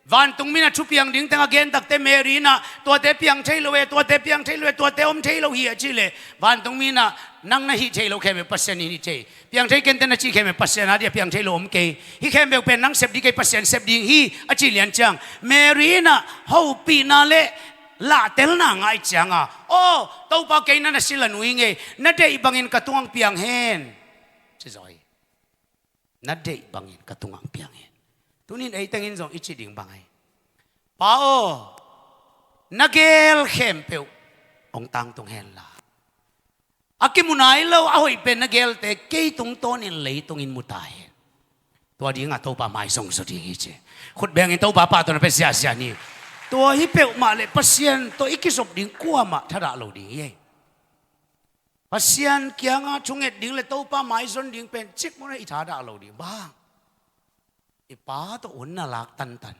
vantungmi in a thupiang ding teng a gen takte Mary in ah, tuate piang thei lo e, tuate piang thei lo e, tuate om thei lo hi a cih leh, vantungmi in ah, nang na hih thei lo khempeuh Pasian in hih thei. Piang thei kei inteh na cih khempeuh Pasian a ding a piang thei lo om kei. Hih khempeuh pen nang sep ding kei, Pasian sep ding hi a cih lian ciang, Mary in ah hopihna le lahtelna ngah cianga, aw Topa, kei na na sila nu hi ing ei, na deih bangin ka tungah piang hen, ci zaw hi. Na deih bangin ka tungah piang hen. Tunin ei tengin zong i cih ding bang ahi? Pa aw, na gel khempeuh hong tangtung henla, a kimu nai lo a hoih pen na gelte kei tungtawnin leitungin mu ta hen. Tua dingah Topa mai zongzaw ding hi ci. Khut bengin Topa pahtawi na pia ziahziah ni. Tua hi peuhmah leh Pasian tawh i kizop ding kuamah thadah lo ding hi ei. Pasian kiangah thunget ding le Topa maizon ding pen cikmah i thadah lo ding bang. I Pa tawh hun na lak tantan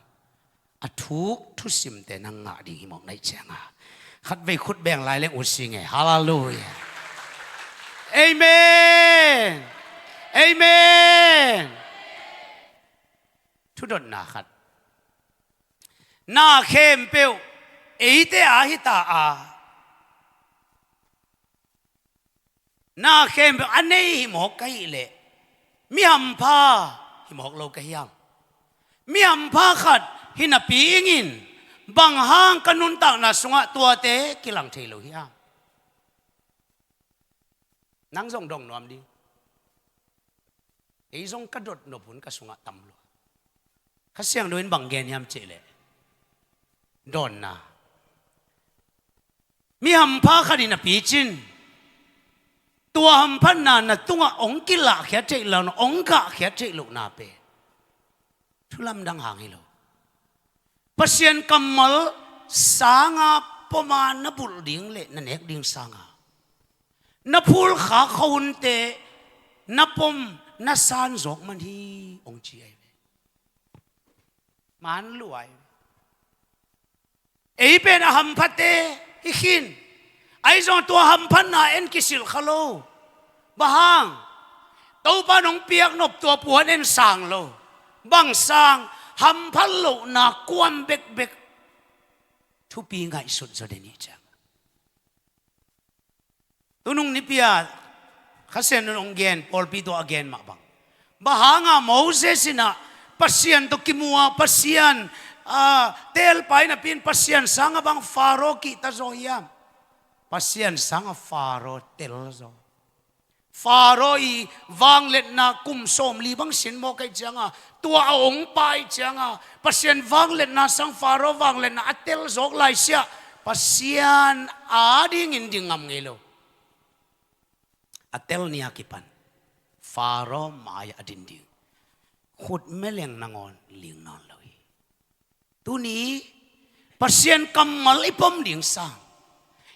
a thuk thusimte na ngah ding hi mawk na hih cianga, khatvei khut beng lai leng ut si nge. Halleluiah. Amen. Amen. Thudotna khat. Na khempeuh eite a hi ta a, na khempeuh a nei hi mawk ka hih leh mi hampha hi mawk lo ka hiam? Mi hampha khat hi napi ingin bang hang ka nuntakna sungah tuate kilang thei lo hiam? Nang zong dong nuam ding. Ei zong ka dot nop hun ka sungah tam lua. Kha Siangtho in bang gen hiam cih leh, dawnna, mi hampha khat in a picin, tua hamphatna na tungah hong kilahkhiat theih lo, hong gahkhiat theih lohna pen thu lamdang hang hi lo. Pasian kammal sanga poma na bulh ding le na nek ding sanga na phulkhak khawhunte na pom na san zawk man hi, hong ci ahi ve. Man luai. Ei pen a hamphate hi khin. Ahi zong tua hamphatna en kisilh kha lo. Bang hang? Topa nong piak nop tua puan en sang lo. Bang sang? Hamphat lohna kuam bekbek thupi ngaihsut zaw den hi ciang. Tunung nipi-a Kha Siangtho in hong gen, pawlpi tawh a gen mah bang. Bang hanga Moses in ah Pasian tawh kimu a, Pasian, ah, teelpa hi napi-in Pasian sanga bang Faro kihta zaw hiam? Pasian sanga Faro tel zaw. Faro i vangliatna kum sawmli bang sin mawk ahih cianga, tua a hong pai cianga, Pasian vangliatna sang Faro vangliatna a tel zawk laisiah, Pasian adingin ding ngam ngei lo. A tel ni a kipan Faro mai-ah a din ding khut meleng nangawn ling nawn lo hi. Tuni Pasian kammal i pom ding sang,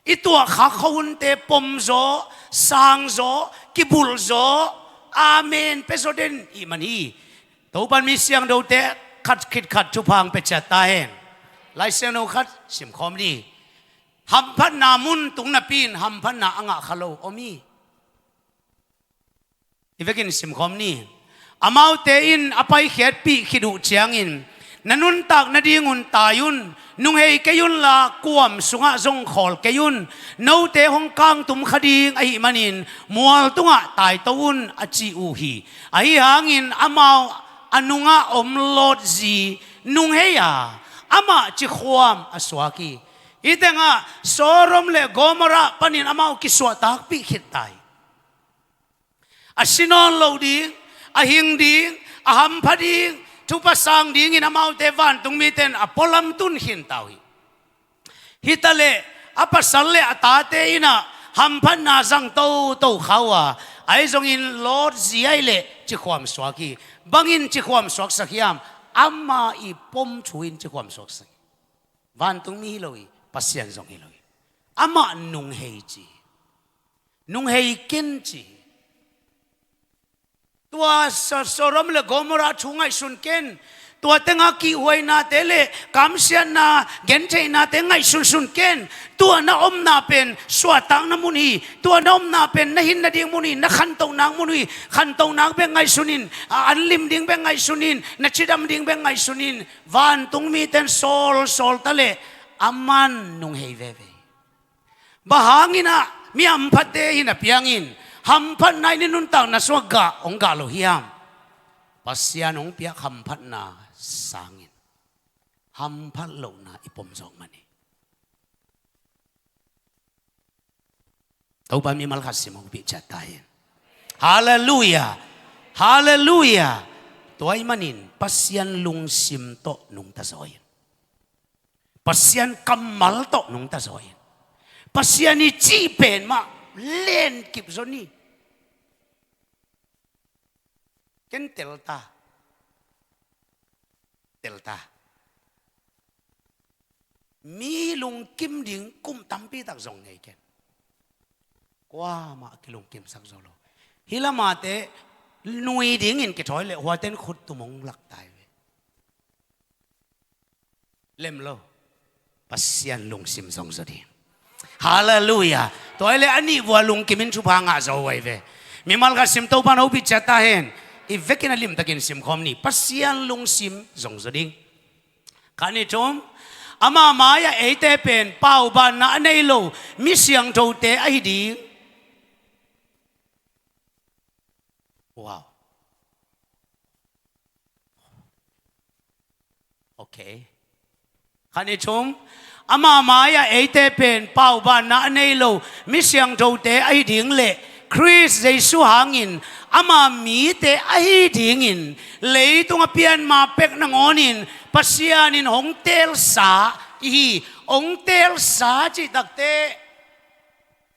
i tuahkhak khawhunte pom zaw, sang zaw, kibulh zaw, amen pia zaw den ihih man hi. Topan mi siangthote khat khit khat thupha hong pia ciat ta hen. Lai Siangtho khat simkhawm ni. Hamphatna mun tung napi-in hamphatna a ngah kha lo om hi. I vekin simkhawm ni. Amaute in a paikhiatpih khit uh ciangin, na nuntak nadingun tai un, nunghei kei unla kuam sungah zong khawl kei un. Note hong kangtum kha ding ahih manin mual tungah taito un, a ci uh hi. Ahi hangin amau a nungah om Lot zi nunghei a, amah cikhuam a suak hi. Hih tengah Sodom le Gomorrah panin amau kisuahtakpih khit ta hi. A si nawn lo ding, a hing ding, a hampha ding, thupha sang dingin amaute vantung mite in a pualam tun khin ta uh hi. Hi ta leh a pasal le a tate in ah hamphatna zang toto kha uh a, ahi zongin Lot zi ahih leh cikhuam suak hi. Bangin cikhuam suaksak hiam? Amah i pom thu in cikhuam suaksak hi. Vantung mi hi lo hi, Pasian zong hi lo hi. Amah nunghei ci hi. Nunghei ken ci hi. Tua So-, Sodom le Gomorrah thu ngaihsun ken. Tua tengah kihhuainate le kamsiatna gentheihnate ngaihsunsun ken. Tua na omna pen suahtakna mun hi. Tua na omna pen na hin nading mun hi. Na khantohnak mun hi. Khantohnak bek ngaihsun in, a, an lim ding bek ngaihsun in, na cidam ding bek ngaihsun in. Vantung mite in sawlsawl ta leh aman nunghei veve hi. Bang hangin ah mi hamphate hi napi-in hamphatna in i nuntakna sungah gah hong gah lo hiam? Pasian hong piak hamphatna sangin hamphat lohna i pom zawk man hi. Topa mimal khat sim hong pih ciat ta hen. Halleluiah. Halleluiah. Tua ahih manin Pasian lungsim tawh nungta zaw in. Pasian kammal tawh nungta zaw in. Pasian i cih pen mah lenkip zaw ni. Ken tel ta. Tel ta. Mi lungkim ding kum tampi tak zong nei ken. Kuamah kilungkimsak zo lo. Hih lamate nui dingin kithawi leh huaten khut tum hong lak ta hi ve. Lem lo. Pasian lungsim zong zaw ding. Halleluiah. Tua ahih leh a nih vua lungkimin thupha ngah zaw huai ve. Mimal khat sim, Topa'n hopih ciat ta hen. I vekin a limtakin simkhawm ni. Pasian lungsim zong zaw ding. Khat, nih, thum. Ama mai-ah eite pen paubanna a nei lo mi siangthote ahi ding. Wow. Okay. Khat, nih, thum. Ama mai-ah eite pen paubanna a nei lo mi siangthote ahi ding le Khrist Jesu hangin ama mite ahi dingin leitung a pian ma pek nangawnin Pasian in hong teelsa i hi. Hong teelsa cih takteh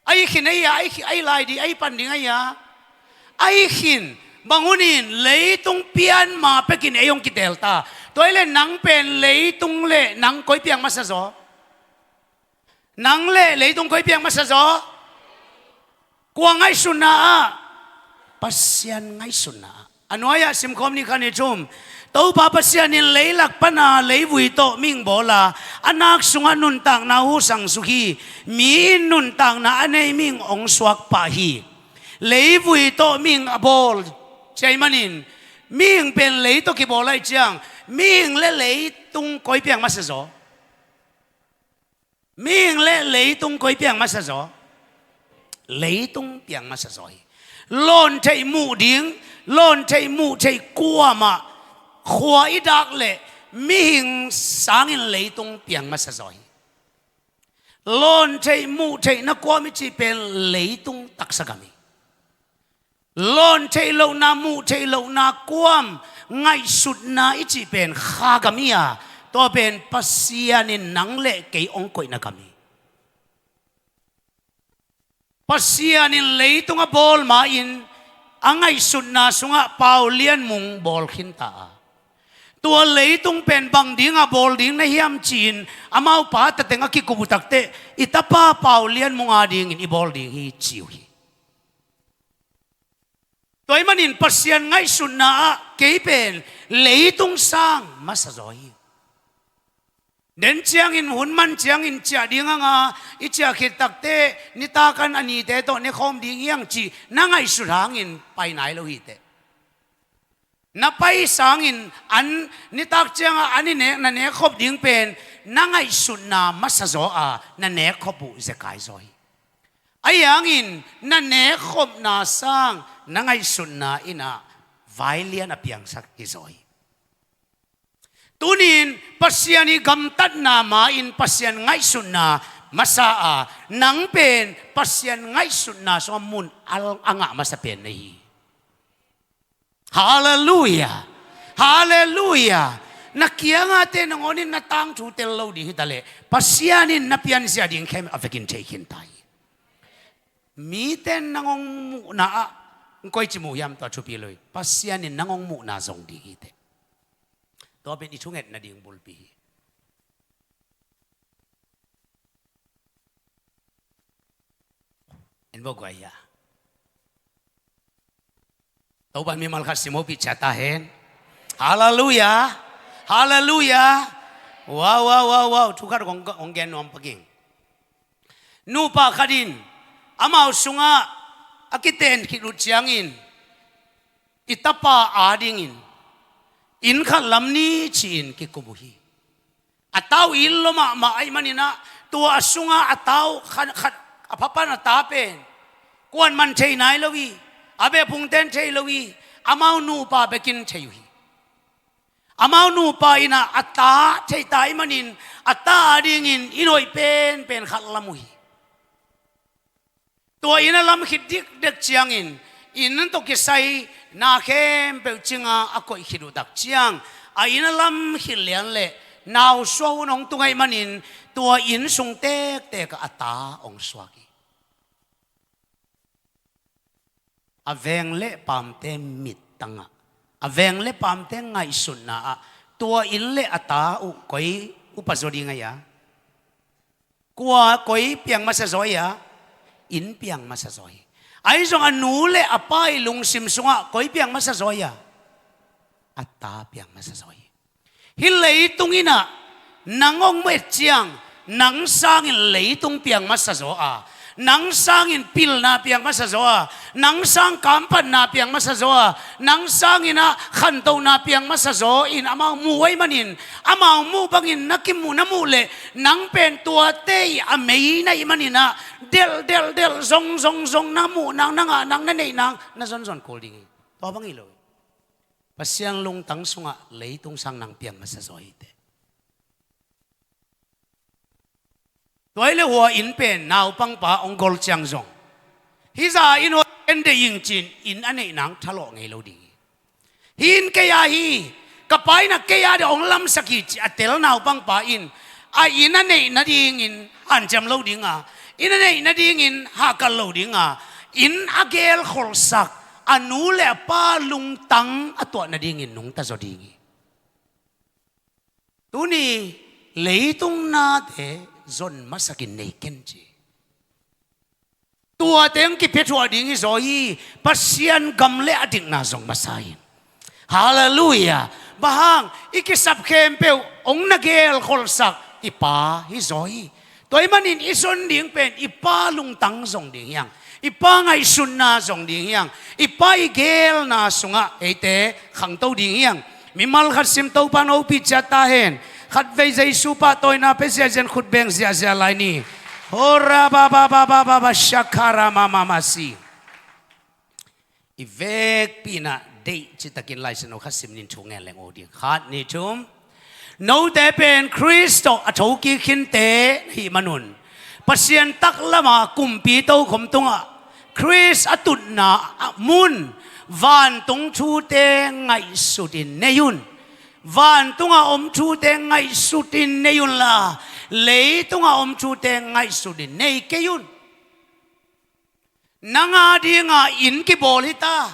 ahi khin ahi a, ahi, ahi lai ding, ahi pan ding ahi a, ahi khin. Bang hunin leitung pian ma pekin ei hong kiteel ta. Tua ahih leh nang pen leitung le nang koi piang masa zaw? Nang le leitung koi piang masa zaw? Kua ngaihsutna ah? Pasian ngaihsutna ah. A nuai-ah simkhawm ni, khat, nih, thum. Topa Pasian in leilak pana leivui tawh mihing bawl a, a nak sungah nuntakna husang suk hi. Mi in nuntakna a nei mihing hong suak pah hi. Leivui tawh mihing a bawl ci ahih manin, mihing pen lei tawh kibawl ahih ciang, mihing le leitung koi piang masa zaw? Mihing le leitung koi piang masa zaw? Leitung piang masa zaw hi. Lawn theih muh ding, lawn theih muh theih kuamah khua i dak leh mihing sangin leitung piang masa zaw hi. Lawn theih muh theih na kuam i cih pen leitung taksa gam hi. Lawn theih lohna, muh theih lohna kuam, ngaihsutna i cih pen kha gam hi a, tua pen Pasian in nang le kei hong koihna gam hi. Pasian in leitung a bawl ma-in a ngaihsutna sungah Pau Lian Mung bawl khinta a, tua leitung pen bang dingah bawl ding na hiam ci-in amau pa tateng a kikup uh takteh, i tapa Pau Lian Mung adingin i bawl ding hi ci uh hi. Tua ahih manin Pasian ngaihsutna ah kei pen leitung sang masa zaw hi. Den ciangin, hun man ciangin ciah ding hang a, i ciah khit takteh nitak an a nite tawh nekhawm ding hi hang cih na ngaihsut hangin pai nai lo hi teh. Na pai sangin an nitak ciangah an i nek, na nekkhop ding pen na ngaihsutna masa zaw a, na nekkhop uh zekai zaw hi. Ahi hangin na nekkhopna sang na ngaihsutna in ah vailian a piangsak hi zaw hi. Tuni-in Pasian i gamtatna ma-in Pasian ngaihsutna masa a, nang pen Pasian ngaihsutna sungah mun a, a ngah masa pen na hi. Halleluiah. Halleluiah. Na kiangahte nangawnin na tangthu tel lo ding hi ta leh, Pasian in na pianzia ding khem a vekin thei khin ta hi. Mite in nang hong muhna ah, koici mu hiam, tua thupi lo hi. Pasian in nang hong muhna zong ding hi teh. Tua pen i thunget nading bulpi hi. En bawk guai hia? Topa mimal khat sim hopih ciat ta hen. Halleluiah. Halleluiah. Wow, wow, wow, wow. Thu khat kong, kong gen nuam pak ing. Nupa khat in amau sungah a kiten khit uh ciangin, i tapa adingin inn khat lam ni ci-in kikup uh hi. A ta uh inn lua mahmah ahih manin ah, tua a sungah a ta uh khat, khat a phapan a ta pen kua'n man thei nai lo hi. A beh phungte'n thei lo hi. Amau nupa bekin thei uh hi. Amau nupa in ah a ta thei ta ahih manin, a ta adingin inn hoih penpen khat lam uh hi. Tua inn a lam khit dikdek ciangin, inn tawh kisai na khempeuh cinga a koih khit uh tak ciang, a inn a lam khit lian leh nausua hun hong tung ahih manin, tua inn sung tektek ah a ta hong suak hi. A veng le paamte mittang ah, a veng le paamte ngaihsutna ah, tua inn le a ta uh koi upa zaw ding a hia? Kua koi piang masa zaw a hia? Inn piang masa zaw hi. Ahi zong a nu le a pa i lungsim sungah koi piang masa zaw a hia? A ta piang masa zaw hi. Hih leitung in ah Nang hong mu et ciang, nang sangin leitung piang masa zaw a, nang sangin pilna piang masa zaw a, nang sang kampatna piang masa zaw a, nang sangin ah khantohna piang masa zaw in amau mu ahih manin, amau muh bangin na kimuh na muh leh, nang pen tuate ii a mei na hih manin ah, delh delh delh, zong zong zong, na muh nang, na ngah nang, na neih nang na zonzon kul ding hi. Tua bang hi lo hi. Pasian lungtang sungah leitung sang nang piang masa zaw hi teh. Tua hi leh hua inn pen naupangpa hong gol ciang zong, hih zah inn hua ken deih ing ci-in inn a neih nang thalawh ngei lo ding hi. Hih inn kei a hi, ka pa in ah kei a ding hong lamsak hi ci a tel naupangpa in, a inn a neih nadingin hanciam lo ding a, inn a neih nadingin hahkat lo ding a, inn a gelkholhsak a nu le a pa lungtang a tuah nadingin nungta zaw ding hi. Tuni leitung nate zon masakin nei ken ci. Tuate hong kipia thuah ding hi zaw hi. Pasian gam le a dikna zong masa hi. Halleluiah. Bang hang, i kisap khempeuh hong na gelkholhsak i Pa hi zaw hi. Tua ahih manin i zon ding pen i Pa lungtang zong ding hi hang, i Pa ngaihsutna zong ding hi hang, i Pa i gelna sungah eite khangto ding hi hang. Mimal khat sim, Topa'n hopih ciat ta hen. Khatvei Jesu pahtawina pia ziahziah in khut beng ziahziah lai ni. Hora ba ba ba ba ba ba shakara ma ma ma si. I vekpi in ah deih citakin Lai Siangtho khat sim ni, thu ngen leng aw ding. Khat, nih, thum. Note pen Khrist tawh a thokik khinte na hih manun, Pasian taklam a kumpi tokhom tungah Khrist a tutna mun vantung thute ngaihsutin nei un. Vantung a om thute ngaihsutin nei unla, leitung a om thute ngaihsutin nei kei un. Nang a dingin inn kibawl hi ta.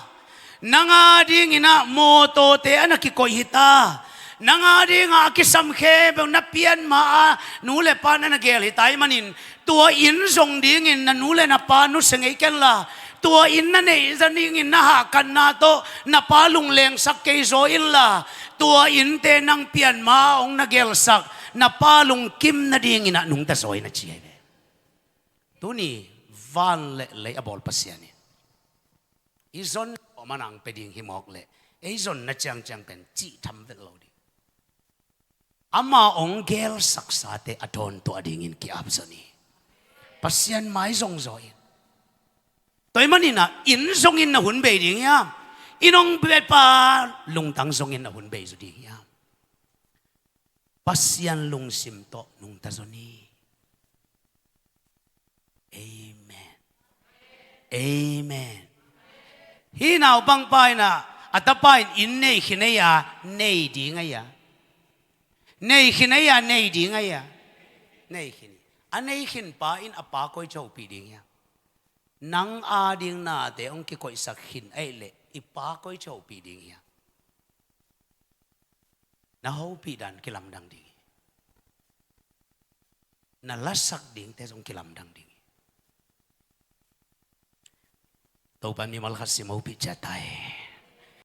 Nang a dingin ah mawtawte a na kikoih hi ta. Nang a dingin a kisam khempeuh na pian ma-a nu le pa na na gel hi ta ahih manin, tua inn zong dingin na nu le na pa nusia ngei kenla, tua inn na neih nadingin na hahkatna tawh na pa lunglengsak kei zaw inla, tua innte nang pian ma-a hong na gelsak na Pa lungkim nadingin ah nungta zaw in, a ci hi ve. Tuni van le lei a bawl Pasian in i zon tawh man a hong pia ding hi mawk leh, ei zonna ciangciang pen cih tham vet lo ding. Ama hong gelsaksate a dawntuah dingin ki-ap zon hi. Pasian mai zongzaw in. Tua ahih manin ah inn zongin na hun bei ding hiam? Inn hong pia Pa lungtang zongin na hun bei zaw ding hiam? Pasian lungsim tawh nungta zaw ni. Amen. Amen. Hih naupangpa in ah, a tapa in inn nei khin ei a, nei ding ei a. Nei khin ei a, nei ding ei a. Nei khin. A nei khin pa in a pa koi ci hopih ding hiam? Nang a ding nate hong kikoihsak khin ei leh i pa koi ci hopih ding hiam? Na hopih dan kilamdang ding hi. Na lasak dingte zong kilamdang ding hi. Topa'n mimal khat sim hopih ciat ta hen.